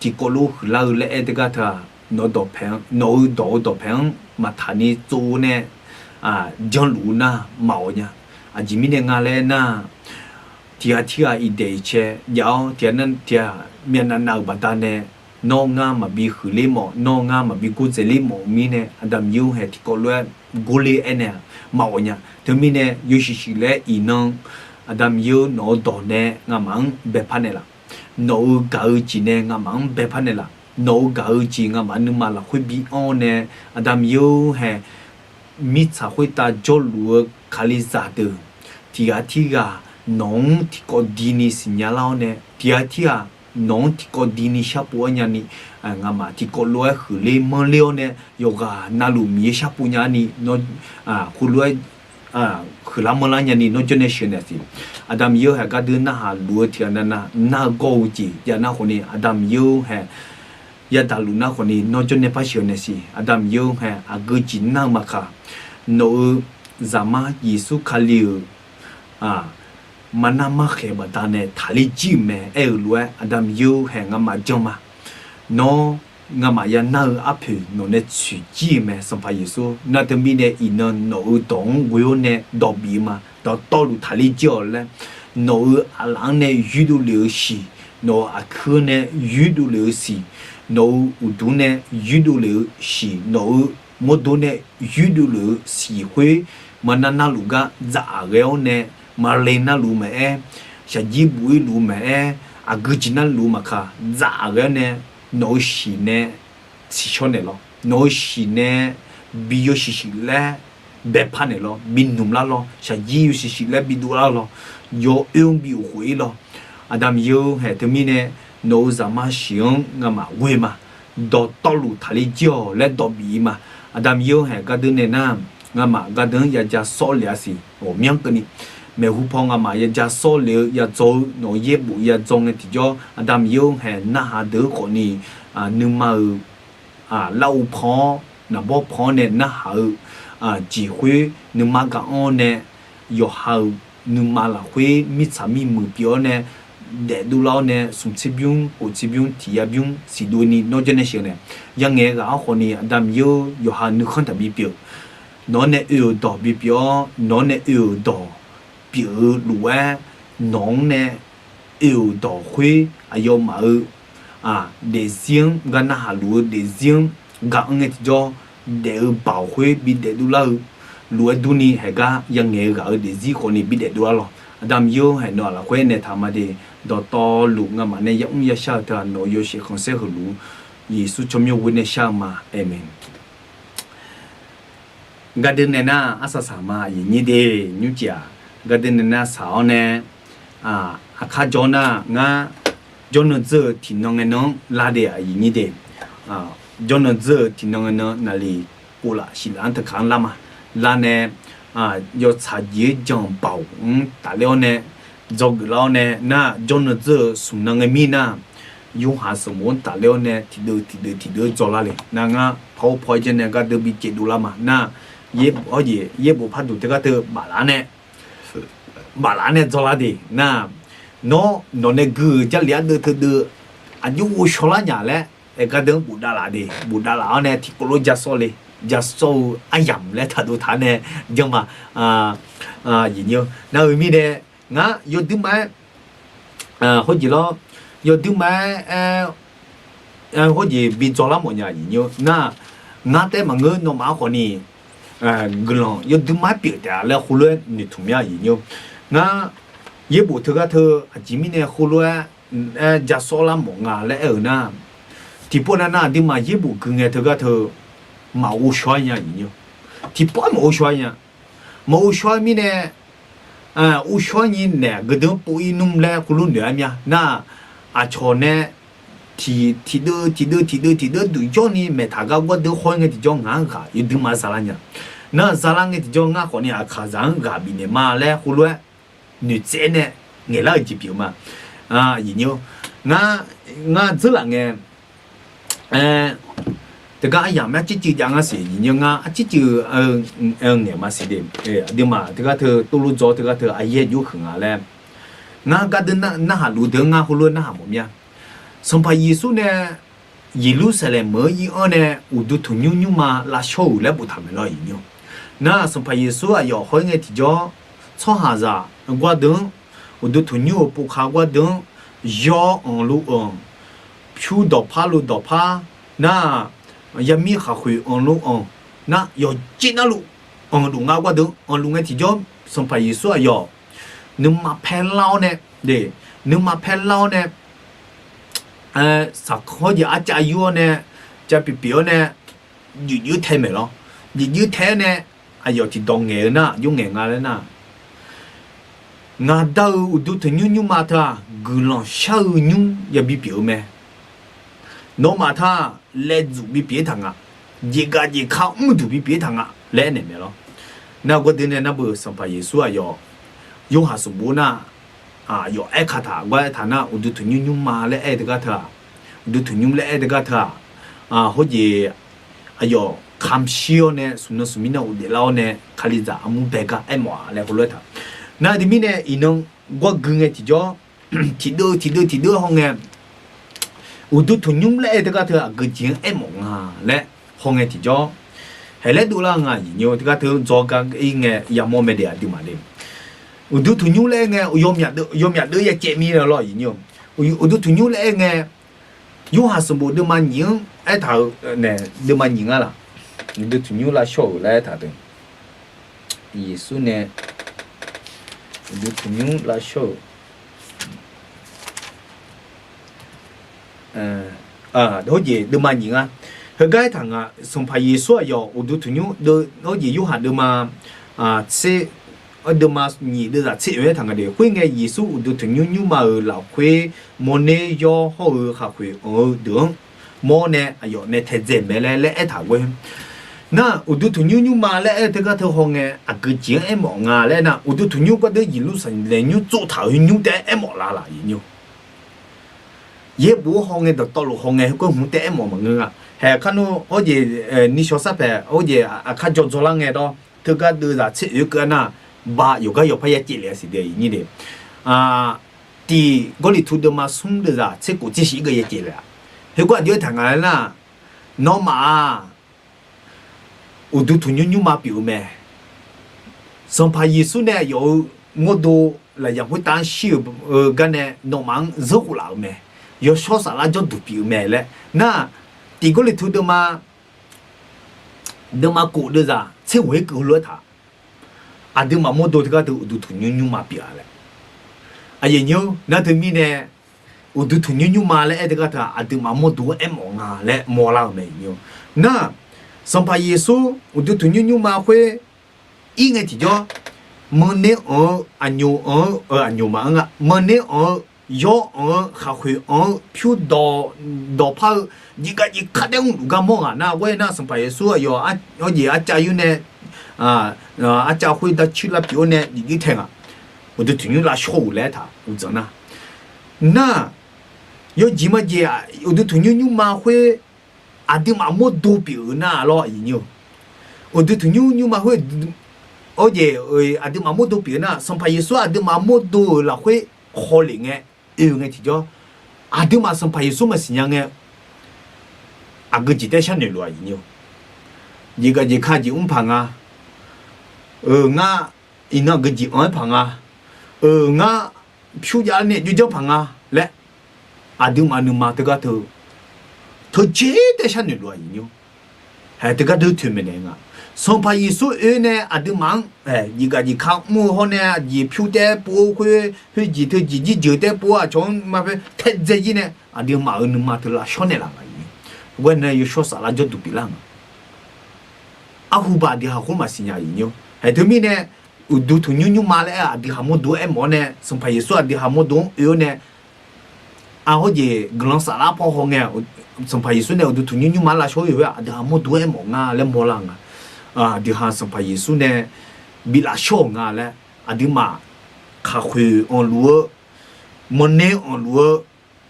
tiqkawv lof huiqlar-eu laer aer teugar teu-aq, nawq-eu dawq-eu dawqpae-anr maqtaq ni tsov-eu nae janluf-eu nar maqawq nya. Aqjeq mirnae nga laer aernar, tiqghaq tirghaq iqdaeq iqcae jav-awr tiqghaq tiqghaq myavnav nav-euq baqdanae, nawr ngar maqbi huiqler mawf, nawr ngar maqbi gordzaeq ler mawf-eu mirnae, Aqda Miqyaer-eu hae tiqkawv lof-aer gorler aernaeq-aq maqawq nya. Teumirnae yawshuif shuif laer iqnan, Aqda Miqyaer-eu nawq-eu dawq nae nga'maf-anr baepar naeqlaf. Nawq-eu gaq-eu jeq nae nga'maf-anr baepar naeqlaf. Nawq-eu gaq-eu jeq nga'maf nuima lafkhoer bi anr-awr nae, Aqda Miqyaer-eu hae, mirtsaq khoertav jawrluf-eu Kalizaq deuq tiqghaq tirghaq nawq-anr tiqkawv dini siqnya lar-awr nae, tiqghaq tirghaq nawq-anr tiqkawv dini sharpov-aer nyani, nga'maf tiqkawv lof-aer huiqler manrler-awr nae, yawqghaq navluf Miqyaer sharpov nya-ar ni, nawr, khoerlof-aer huiqlar manrlar nyani nawr jawrnae sheuqnaeq siq. Aqda Miqyaer-eu hae, gardeuv narhaq luf-eu tiqghaq navnav nar-eu gawr-eu jeq jav nar khawf ni, Aqda Miqyaer-eu hae, yadaq luf nar khawf ni nawr jawrnae par sheuqnaeq siq. Aqda Miqyaer-eu hae, aqgeu jeq nar-eu maqkaq, nawq-euq Zaqmar Yeqsur Kali-euq maqnar markhaeq-eu baqdanae taqler jir-euq mae. Aer-euq lof-aer, Aqda Miqyaer-eu hae, nga'maf jan ma. Nawr nga'maf yanar-eu arpoeq nawq nae tsoeq jir-euq mae. Sanqpaq Yeqsur, nar teumirnae iqnan nawq-euq dawq-anr ghoe-awr nae dawq bif-eu ma. Dawqtawvluf taqler jir-awq laer, nawq-euq aqlaf-anr nae yoerdov lef-eu shiq, nawq-euq aqkuir-anr nae yoerdov lef-eu shiq, nawq-euq uqduq nae yoerdov lef-eu shiq, nawq-euq mawrdo nae yoerdov lef-eu shiq khoer, maqnar narluf gar dzaq-aq ghae-awr nae, maqle narluf maqaer, shaqjir buf-ir luf maqaer, aqgeu jeq narluf maqkaq dzaq-aq ghae-awr nae, nawq-euq shiq nae tsiqshawr naeq lawr. Nawq-euq shiq nae bi yawshuif shuif laer baepar naeq lawr, bi nmq lar lawr, shaqjir yawshuif shuif laer bi dovlar lawr, yawoer-anr bi uqkhof-ir lawr. Aqda Miqyaer-eu hae, teumirnae nawq-euq Zaqmar shiq-anr nga'maf ghoe ma. Dawqtawvluf taqler jir-awq laer dawq bif-ir ma. Aqda Miqyaer-eu hae, gardeuv nae nar, nga'maf gardeuv-anr yaja sawr le-a siq. Ghawqmyanr keuvni maeqhu paw ngamaf ya ja sawr le-eu ya dzaw-eu nawq-eu yaerbof ya dzaw ngae tiqjawr, Aqda Miqyaer-or haeq narhaq deuq-eu khawfni, nuima-euq lar-eu paw-awr, naqbawr paw-awr nae narhaq-eu jeq khoer nuima gaq-anr nae, yawqha-euq nuima lafkhoer mirtsaq mirmuiq pyeuf-awr nae, daefdov lar-awr nae smq tser bymr, kof tser bymr, tiq ya bymr siqdov ni nawr janrnae sheuq nae, yangaeq ghaq-awr khawfni Aqda Miqyaer-or, yawqha nuikhanr taq bipyeuf. Nawq-anr nae oe-euq dawq bipyeuf-awr, nawq-anr nae oe-euq dawq pyeuf-eu lof-aer, nawq-anr nae oe-euq dawq khoer aqyawfmaf-euq daefzir-anr, gar narhaq luf-eu daefzir-anr gaq-anr ngae tiqjawr, daef-eu baoq khoer bidaef dovlar-eu lof-aer durni, haeq gar yangaeq-eu ghaq-euq daefzir khawfni bidaef dovlar lawq. Aqda Miqyaer-or haeq nawq-aq lafkhoer aernaeq taq ma de. Dawqtawvluf ngamaf nae yamr yashar-eu teu-aq, nawq-euq yawshaef khanqsaer heulof-aer Yeqsur tsawrmyanr ghoe nae shar-eu ma. Amen. Gardeuv nae nar arsaq saq ma, aqyuif nyir de, nymrcif-aq. Gardeuv nae nar saq-awr nae, aqkar jawr nar, ngar jawrnan dzeur-eu tiqnan ngae nan-anr lar de, aqyuif nyir de. Jawrnan dzeur-eu tiqnan ngae nan naqliq kof laf shif laf-anr teukaq-anr lar ma. Lar nae, yawtsaq jeq-aer jan-euq baoq-anr tafler-awr nae, dzawgeuf lar-awr nae nar, jawrnan dzeur-eu smq nan ngae mir nar, Yorhaq sanqbof-anr tafler-awr nae tiqdeuv tiqdeuv tiqdeuv-aer dzaw lar le. Nar ngar paw-or paw-aer janr nae gardeuv bi caevdov lar ma. Nar, yaerbof par duq teugar teu baflaf-anr nae, baflaf-anr nae dzaw lar de. Nar, nawr nawq nae gui-euq Jarlif ardeuv teudeuv aqjox ghovshaw lar nya laer, aer gardeuv-anr bofdav laf de. Bofdav laf-awr nae tiqkawv lof ja sawr le. Ja sawr-eu aryamq laer taqdov taq nae janr ma. Nar-euq mirnae, ngar yawduir ma-aer, hawjeq lawr, yawduir ma-aer aer, hawjeq bi dzaw lar mawf nya, aqyuif nyir-or. Nar, ngar taef maqngeur, nawmaf-anr khawfni guiqlanq yawduir ma-aer pyeuf taef-a laer heulof-aer noeqtmq mya, aqyuif nyir-or. Ngar yaerbof teugar teu aqjeq mirnae heulof-aer aer ja sawr lar mawf nga laer aer-euq nar, tiqpov nav nar aqduimaf yaerbof gui ngae teugar teu maqghov shaw-aer nya, aqyuif nyir-or. Tiqpov-aer maqghov shaw-aer nya. Maqghov shaw-aer mirnae, ghov shaw-aer nyi naeq-aq gardeuv-anr pov-ir nmr laer heulof noeq-aer mya. Nar, aqcawq nae tiqdeuv tiqdeuv tiqdeuv tiqdeuv duq jawrni maeqtaq gar gardeuv haw-ir ngae tiqjawr ngaq-anr ghaq yawduir ma zalar nya. Nar zalar ngae tiqjawr ngar khawfni aqkaqzaq-anr ghaq bifnaeq ma laer heulof-aer noeqtsaev nae ngaeqlar-euq jeq pyeuf ma. Ngar dzeurlaf ngae, teugar aryamq mya circuiv jav ngar siq, aqyuif nyir-or, ngar arcircuiv ngaeq ma siq de. Aqduimaf teugar teu tov lof dzaw teugar teu aqyaer jov huiq nga laer, ngar gardeuv narhaq luf deuq-anr ngar heulof-aer narhaq mawf mya. Sanqpaq Yeqsur nae Yeqlursaqlaeq meuq-anr ir-anr nae uqduq tanqnymr nymrma lavshawr-euq laer boftaq maeq lawr, aqyuif nyir-or. Nar Sanqpaq Yeqsur aqyawf haw-ir ngae tiqjawr, tsawrhaqzaq gardeuv-anr, uqduq tanqnymr-euq povkaq gardeuv-anr, yawr anqluf anq, pyur dawqpar luf dawqpar, nar, yamir khaqkhoeq anqluf anq, nar, yawqjeq navluf anqluf nga gardeuv-anr anqluf ngae tiqjawr, Sanqpaq Yeqsur aqyawf nuima paer lar-awr nae, nuima paer lar-awr nae, saqkawr jeq arcav yur-awr nae, cav pyeuf pyeuf-awr nae, juif juif tae maeq lawr. Juif juif tae-aer nae, aqyawf tiqdawq ngaeq-eu nar, aqjox ngaeq nga laer nar, ngaq Da-euq uqduq tanqnymr nymrma teu-aq, guiqlanq shar-eu nymr yabi pyeuf-eu mae. Nawmaf teu-aq, laev dzuf bipyeuf-aer taq nga. Jeqgaq jeqka mrduq bipyeuf-aer taq nga laer aernaeq maeq lawr. Nar gardeuv nae nar beu Sanqpaq Yeqsur aqyawf, Yorhaq sanqbof nar, aqyawf aerkaq taq gar aertaq nar, uqduq tanqnymr nymrma laer aer-eu teugar teu-aq, uqduq tanqnymr laer aer-eu teugar teu-aq, hawjeq aqyawf kamq shir-awr nae smq nan smq mir nar ghofdaef lar-awr nae Kalizaq armur bae gar aermawf-a laer heulof-aer taq. Nar teumirnae iqnan gawr gui ngae tiqjawr, tiqdeuv tiqdeuv tiqdeuv hawngae, uqduq tanqnymr laer aer-eu teugar teu aqgeu jeq-anr aermawf nga laer hawngae tiqjawr, haeq laer dovlar nga, aqyuif nyir-or. Teugar teu dzaw gar ir ngae yamawr mae de, aqduimaf de. Uqduq tanqnymr laer aer ngae, yawmyaq deuv ya caev mir lawr, aqyuif nyir-or. Uqduq tanqnymr laer aer ngae, Yorhaq sanqbof deuvma nyiq-anr aertaq-euq nae, deuvma nyiq ngar laq, uqduq tanqnymr lavshawr-euq laer aertaq deuq, Yeqsur nae uqduq tanqnymr lavshawr-euq, hawjeq deuvma nyiq ngar, heugar aertaq nga, Sanqpaq Yeqsur aqyawf uqduq tanqnymr, hawjeq Yorhaq deuvma tser, deuvma nyiq deuvzaq tser oeq aertaq nga de. Khoerngae Yeqsur uqduq tanqnymr nymrma-euq lafkhoer mawrner yawr hawr-eu khaqkhoeq anq-eu deuq-anr mawr nae aqyawf nae taedzae mae laer laer aertaq ghoer. Nar, uqduq tanqnymr nymrma laer aer-eu teugar teu hawngae aqgeu jeq-anr aermawf nga laer nar, uqduq tanqnymr gardeur Yeqlursaqlaeq nymr tsovtaq-euq nymr taef-aer aermawf la laf iqnyir-or. Yaerbof-anr hawngae dawqtawvluf hawngae heugar hmq taef-aer aermawf maqngeur nga. Haeq kar nmr hawjeq, nishawq sarpaeq hawjeq aqkar jaw dzaw lar ngae dawr teugar deuvzaq tser oeq keuv-a nar, ba yawqgar yawqpar ya caevlef-a siq de iqnyir de. Tiq Gawrliqtu deuvma smr deuvzaq tser khof tser shif-ir geu ya caevlef-a. Heugar aqjox-aer taq nga laer nar, nawmaf-aq uqduq tanqnymr nymrma pyeuf-eu mae. Sanqpaq Yeqsur nae aqyawf-euq mawrdo lafyaq khoertav-anr shir-euq garnae nawmaf-anr zeurkhof laf-euq mae. Yawshawr saflar jawrduq pyeuf-eu mae laer nar, tiq Gawrliqtu deuvma, deuvma khof deuvzaq tser ghoeq-ir keuv heulof-aer taq, aqduimaf mawrdo teugar teu uqduq tanqnymr nymrma pyeuf-a laer. Aqyuif aqnyir-or, nar teumirnae uqduq tanqnymr nymrma laer aer teugar teu-aq, aqduimaf mawrdo-anr aermawf nga laer mawrlar-euq mae iqnyir-or. Nar, Sanqpaq Yeqsur uqduq tanqnymr nymrma khoer ir ngae tiqjawr, manrner anq-eu aqnyoq anq-eu, aqnyoq maqanr nga, manrner anq-eu, yawr anq-eu, khaqkhoeq anq-eu, pyur dawq, dawqpar-eu, jeqgaq jeq kar taef-aer mrluf gar mawr ngaq nar, ghoer nar Sanqpaq Yeqsur aqyawf, hawjeq arcav yur nae, arcav khoer darcuir lar pyeuf-awr nae jeqgir tae ngaq, uqduq tanqnymr lavshawr-euq laer taq uqdzanq nar, nar, yawjeq majeq, uqduq tanqnymr nymrma khoer aqduimaf mawrdo pyeuf-euq nar lawr iqnyir-or. Uqduq tanqnymr nymrma khoer, hawjeq, aqduimaf mawrdo pyeuf-eu nar, Sanqpaq Yeqsur aqduimaf mawrdo-euq lafkhoer hawlef ngae, oe-eu ngae tiqjawr, aqduimaf Sanqpaq Yeqsur maqsiq nya ngae, aqgeu jeq taef-aer sharnoeq luf-aq iqnyir-or. Jeqgaq jeq ka jeq mr paq nga. Euq ngar, iqnan aqgeu jeq anq-aer paq nga. Euq ngar, pyur javlar nae jawrjanr paq nga laer, aqduimaf nuima teugar teu, teujeq taef-aer sharnoeq luf-aq iqnyir-or. Haeq teugar deu toeqmaeq naeq nga. Sanqpaq Yeqsur oe nae aqduimaf-anr jeqgaq jeq ka mr-eu hawr nae, aqjeq pyur taef-aer pov-eu khoer, khoerjeq teujeq jirjeuq taef-aer pov-eu aqcawq-anr maqpar taedzae jir nae, aqduimaf-euq nuima teu lavshawr naeqlaf nga iqnyir-or. Ghoer nae yawshawr saflar jawrduq pyeuflar nga. Arhu baq aqdui haq khoer maqsiq nya iqnyir-or. Haeq teumirnae, uqduq tanqnymr nymrma laer aer aqdui haq mawrdo-anr aermawf-awr nae, Sanqpaq Yeqsur aqdui haq mawrdo-anr oe-awr nae, hawjeq guiqlanq saflar paw hawngae, Sanqpaq Yeqsur nae uqduq tanqnymr nymrma lavshawr-eu oe-aer aqdui haq mawrdo-anr aermawf nga laer mawrlar nga. Aqdui haq Sanqpaq Yeqsur nae bi lavshawr-euq nga laer, aqduimaf khaqkhoeq anqluf-eu, manrner anqluf-eu,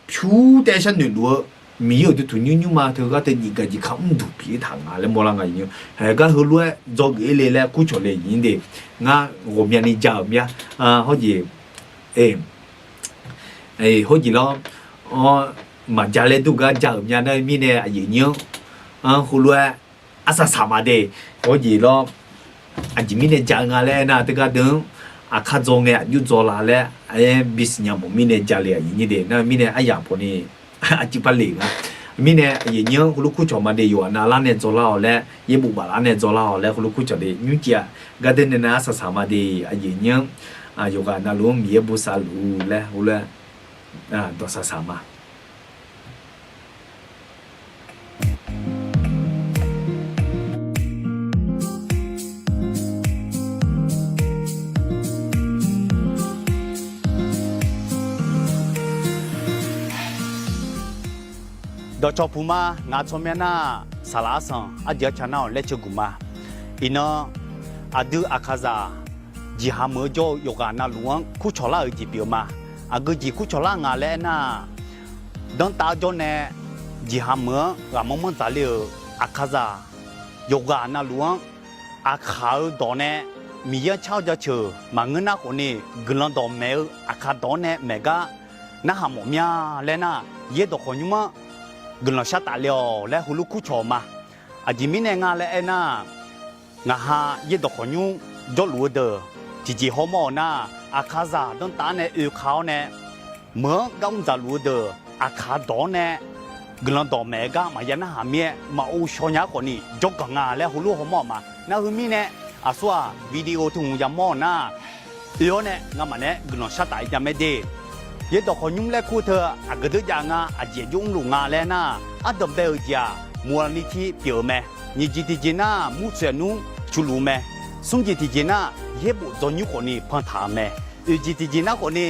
pyur taef-aer sharnoeq luf-eu, Miqyaer uqduq tanqnymr nymrma teugar teu jeqgaq jeq ka mrduq pyeuf-ir taq nga laer mawrlar nga iqnyir-or. Haeq gar heulof-aer dzawgeuf-ir le laer kurcawq le iqnyir de. Ngar ghawqmyani ja-euq mya, hawjeq, hawjeq lawr, maqja laer dur gar ja-euq mya nar mirnae aqyuif aqnyir-anr, heulof-aer arsaq saq ma de. Hawjeq lawr, aqjeq mirnae ja-eu nga laer aernar, teugar deuq-anr aqkar dzaw ngae aqjox dzaw la laer aer bisiq nya mawf mirnae ja le aqyuif aqnyir de. Nar mirnae aryaq pawni aqjeq par le nga. Mirnae aqyuif aqnyir-anr heulof kurcawq ma de, yawqghaq navlar nae dzaw lar-awq laer, yaerbof baflar nae dzaw lar-awq laer heulof kurcawq de. Nymrcif-aq gardanr nae nar arsaq saq ma de, aqyuif aqnyir-anr yawqghaq navluf-anr Miqyaer bosav luf-ur laer heulof-aer dawqsaq saq ma. Dawqcawq puq ma. Ngaq tsawrmyanr nar, saqlaq arsanq arjeuq arca nar-awq laer ceuguq ma. Iqnan, aqdui Aqkaqzaq jeqha meuq-eu jawr-eu yawqghaq navluf-anr kurcawq lar-euq jeq pyeuf-eu ma. Aqgeu jeq kurcawq lar nga laer aernar, danrtav-eu jawr nae jeqha meuq-anr ghaqmanr manr dzaqle-euq Aqkaqzaq yawqghaq navluf-anr Aqkaq-eu dawq nae Miqyaer-anr car-eu jaceuq maqngeur nar khawfni, guiqlanq dawqmaeq-eu Aqkaq dawq-anr nae maeq gar narhaq mawf mya laer nar, yaerdawq khawqnymr-anr guiqlanq shar taf le-awq laer heulof kurcawq ma. Aqjeq mirnae nga laer aernar, ngaq ha yaerdawq khawqnymr jawrluf-eu deuq tiqjeq hawmawr-awq nar, Aqkaqzaq danrtav-anr nae oeka-awr nae meuq-anr gar mr dzaqluf-eu deuq Aqkaq dawq-anr nae guiqlanq dawqmaeq-eu gar maqya narhaq mir-aer maqghov shaw nya-ar khawfni jawrganq nga laer heulof hawmawr-awq ma. Nar heu mirnae aqsur-aq video teu hmq yamawr-awq nar, oe-awr nae ngamaf naeq-aer guiqlanq shar taf-ir jav mae de. Yaerdawq khawqnymr laer kur teu aqgeu deuq jav nga, aqjeq aqjox mrluf nga laer nar, ardanq bae-eu jeq-aq, muiqlaqni tir pyeuf-eu mae. Nyiq jeq tiqjeq nar, murtsoeq nmr culuq-eu mae. Smr jeq tiqjeq nar, yaerbof dzawnymr khawfni pantaq-euq mae. Oeq jeq tiqjeq nar khawfni,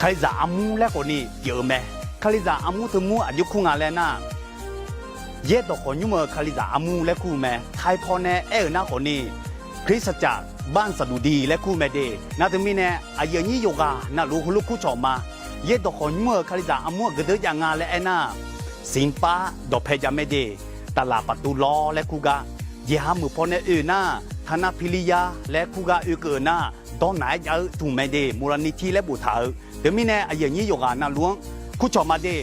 Kalizaq armur laer khawfni pyeuf-eu mae. Kalizaq armur teu mur aqjox kur nga laer nar, Yaerdawq khawqnymr-euq Kalizaq armur laer kur-eu mae. Taipaw nae aer-euq nar khawfni, คริสตจักรบ้านสะดุดี laer kur-eu mae de. Nar teumirnae aqyuif aqnyir yawqghaq navluf heulof kurcawq ma. Yaerdawq khawqnymr-euq Kalizaq armur aqgeu deuq jav nga laer aernar, สิงห์ป๊า dawqpae jav mae de. Taqlaq ประตูล้อ laer kur gar, jeqha meuq paw nae oe nar, ธนพิริยะ laer kur gar oekeuv-euq nar, dawrnaq-aer jav-eu tmq mae de. มูลนิธิ laer boftaq-euq. Teumirnae aqyuif aqnyir yawqghaq navluf-anr kurcawq ma de.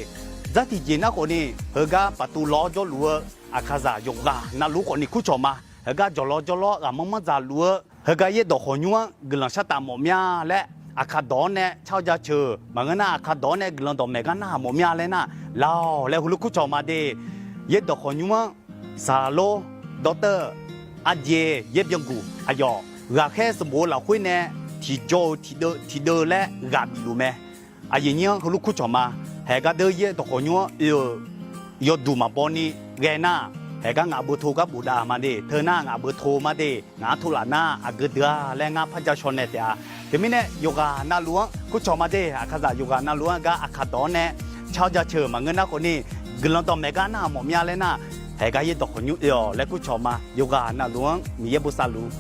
Dzar tiqjeq nar khawfni, heugar ประตูล้อ jawrluf-eu Aqkaqzaq yawqghaq navluf khawfni kurcawq ma. Heugar jawqlawr jawrlawr ghaqmanr manr dzaq luf-eu, heugar yaerdawq khawqnymr-anr guiqlanq shartaf mawf mya laer, Aqkaq dawq-anr nae car-eu jaceuq maqngeur nar, Aqkaq dawq-anr nae guiqlanq dawqmaeq gar narhaq mawf mya laer nar, lawq laer heulof kurcawq ma de. Yaerdawq khawqnymr-anr สาโรจน์ ดอกเตอร์ Arjeq Yaerbyanguq aqyawf, ghaqkhaer sanqbof-eu lafkhoer nae tiqjawr-eu tiqdeuv tiqdeuv laer ghaq bif luf mae. Aqyuif aqnyir-anr heulof kurcawq ma. Haeq gar deuq yaerdawq khawqnymr-anr oe-euq yawduq maqbaw ni ghae nar, haeq gar ngaq เบอร์โทร gar bofdav ma de. Teu nar ngaq เบอร์โทร ma de. Ngaq-anr tov laf nar aqgeu deuq-a laer ngar par ja shaw nae taef-a. Teumirnae yawqghaq navluf-anr kurcawq ma de. Aqkaqzaq yawqghaq navluf-anr gar Aqkaq dawq-anr nae car-eu jaceuq maqngeur nar khawfni, guiqlanq dawqmaeq gar narhaq mawf mya laer nar, haeq gar yaerdawq khawqnymr oe-awq laer kurcawq ma. Yawqghaq navluf-anr Miqyaer bosav luf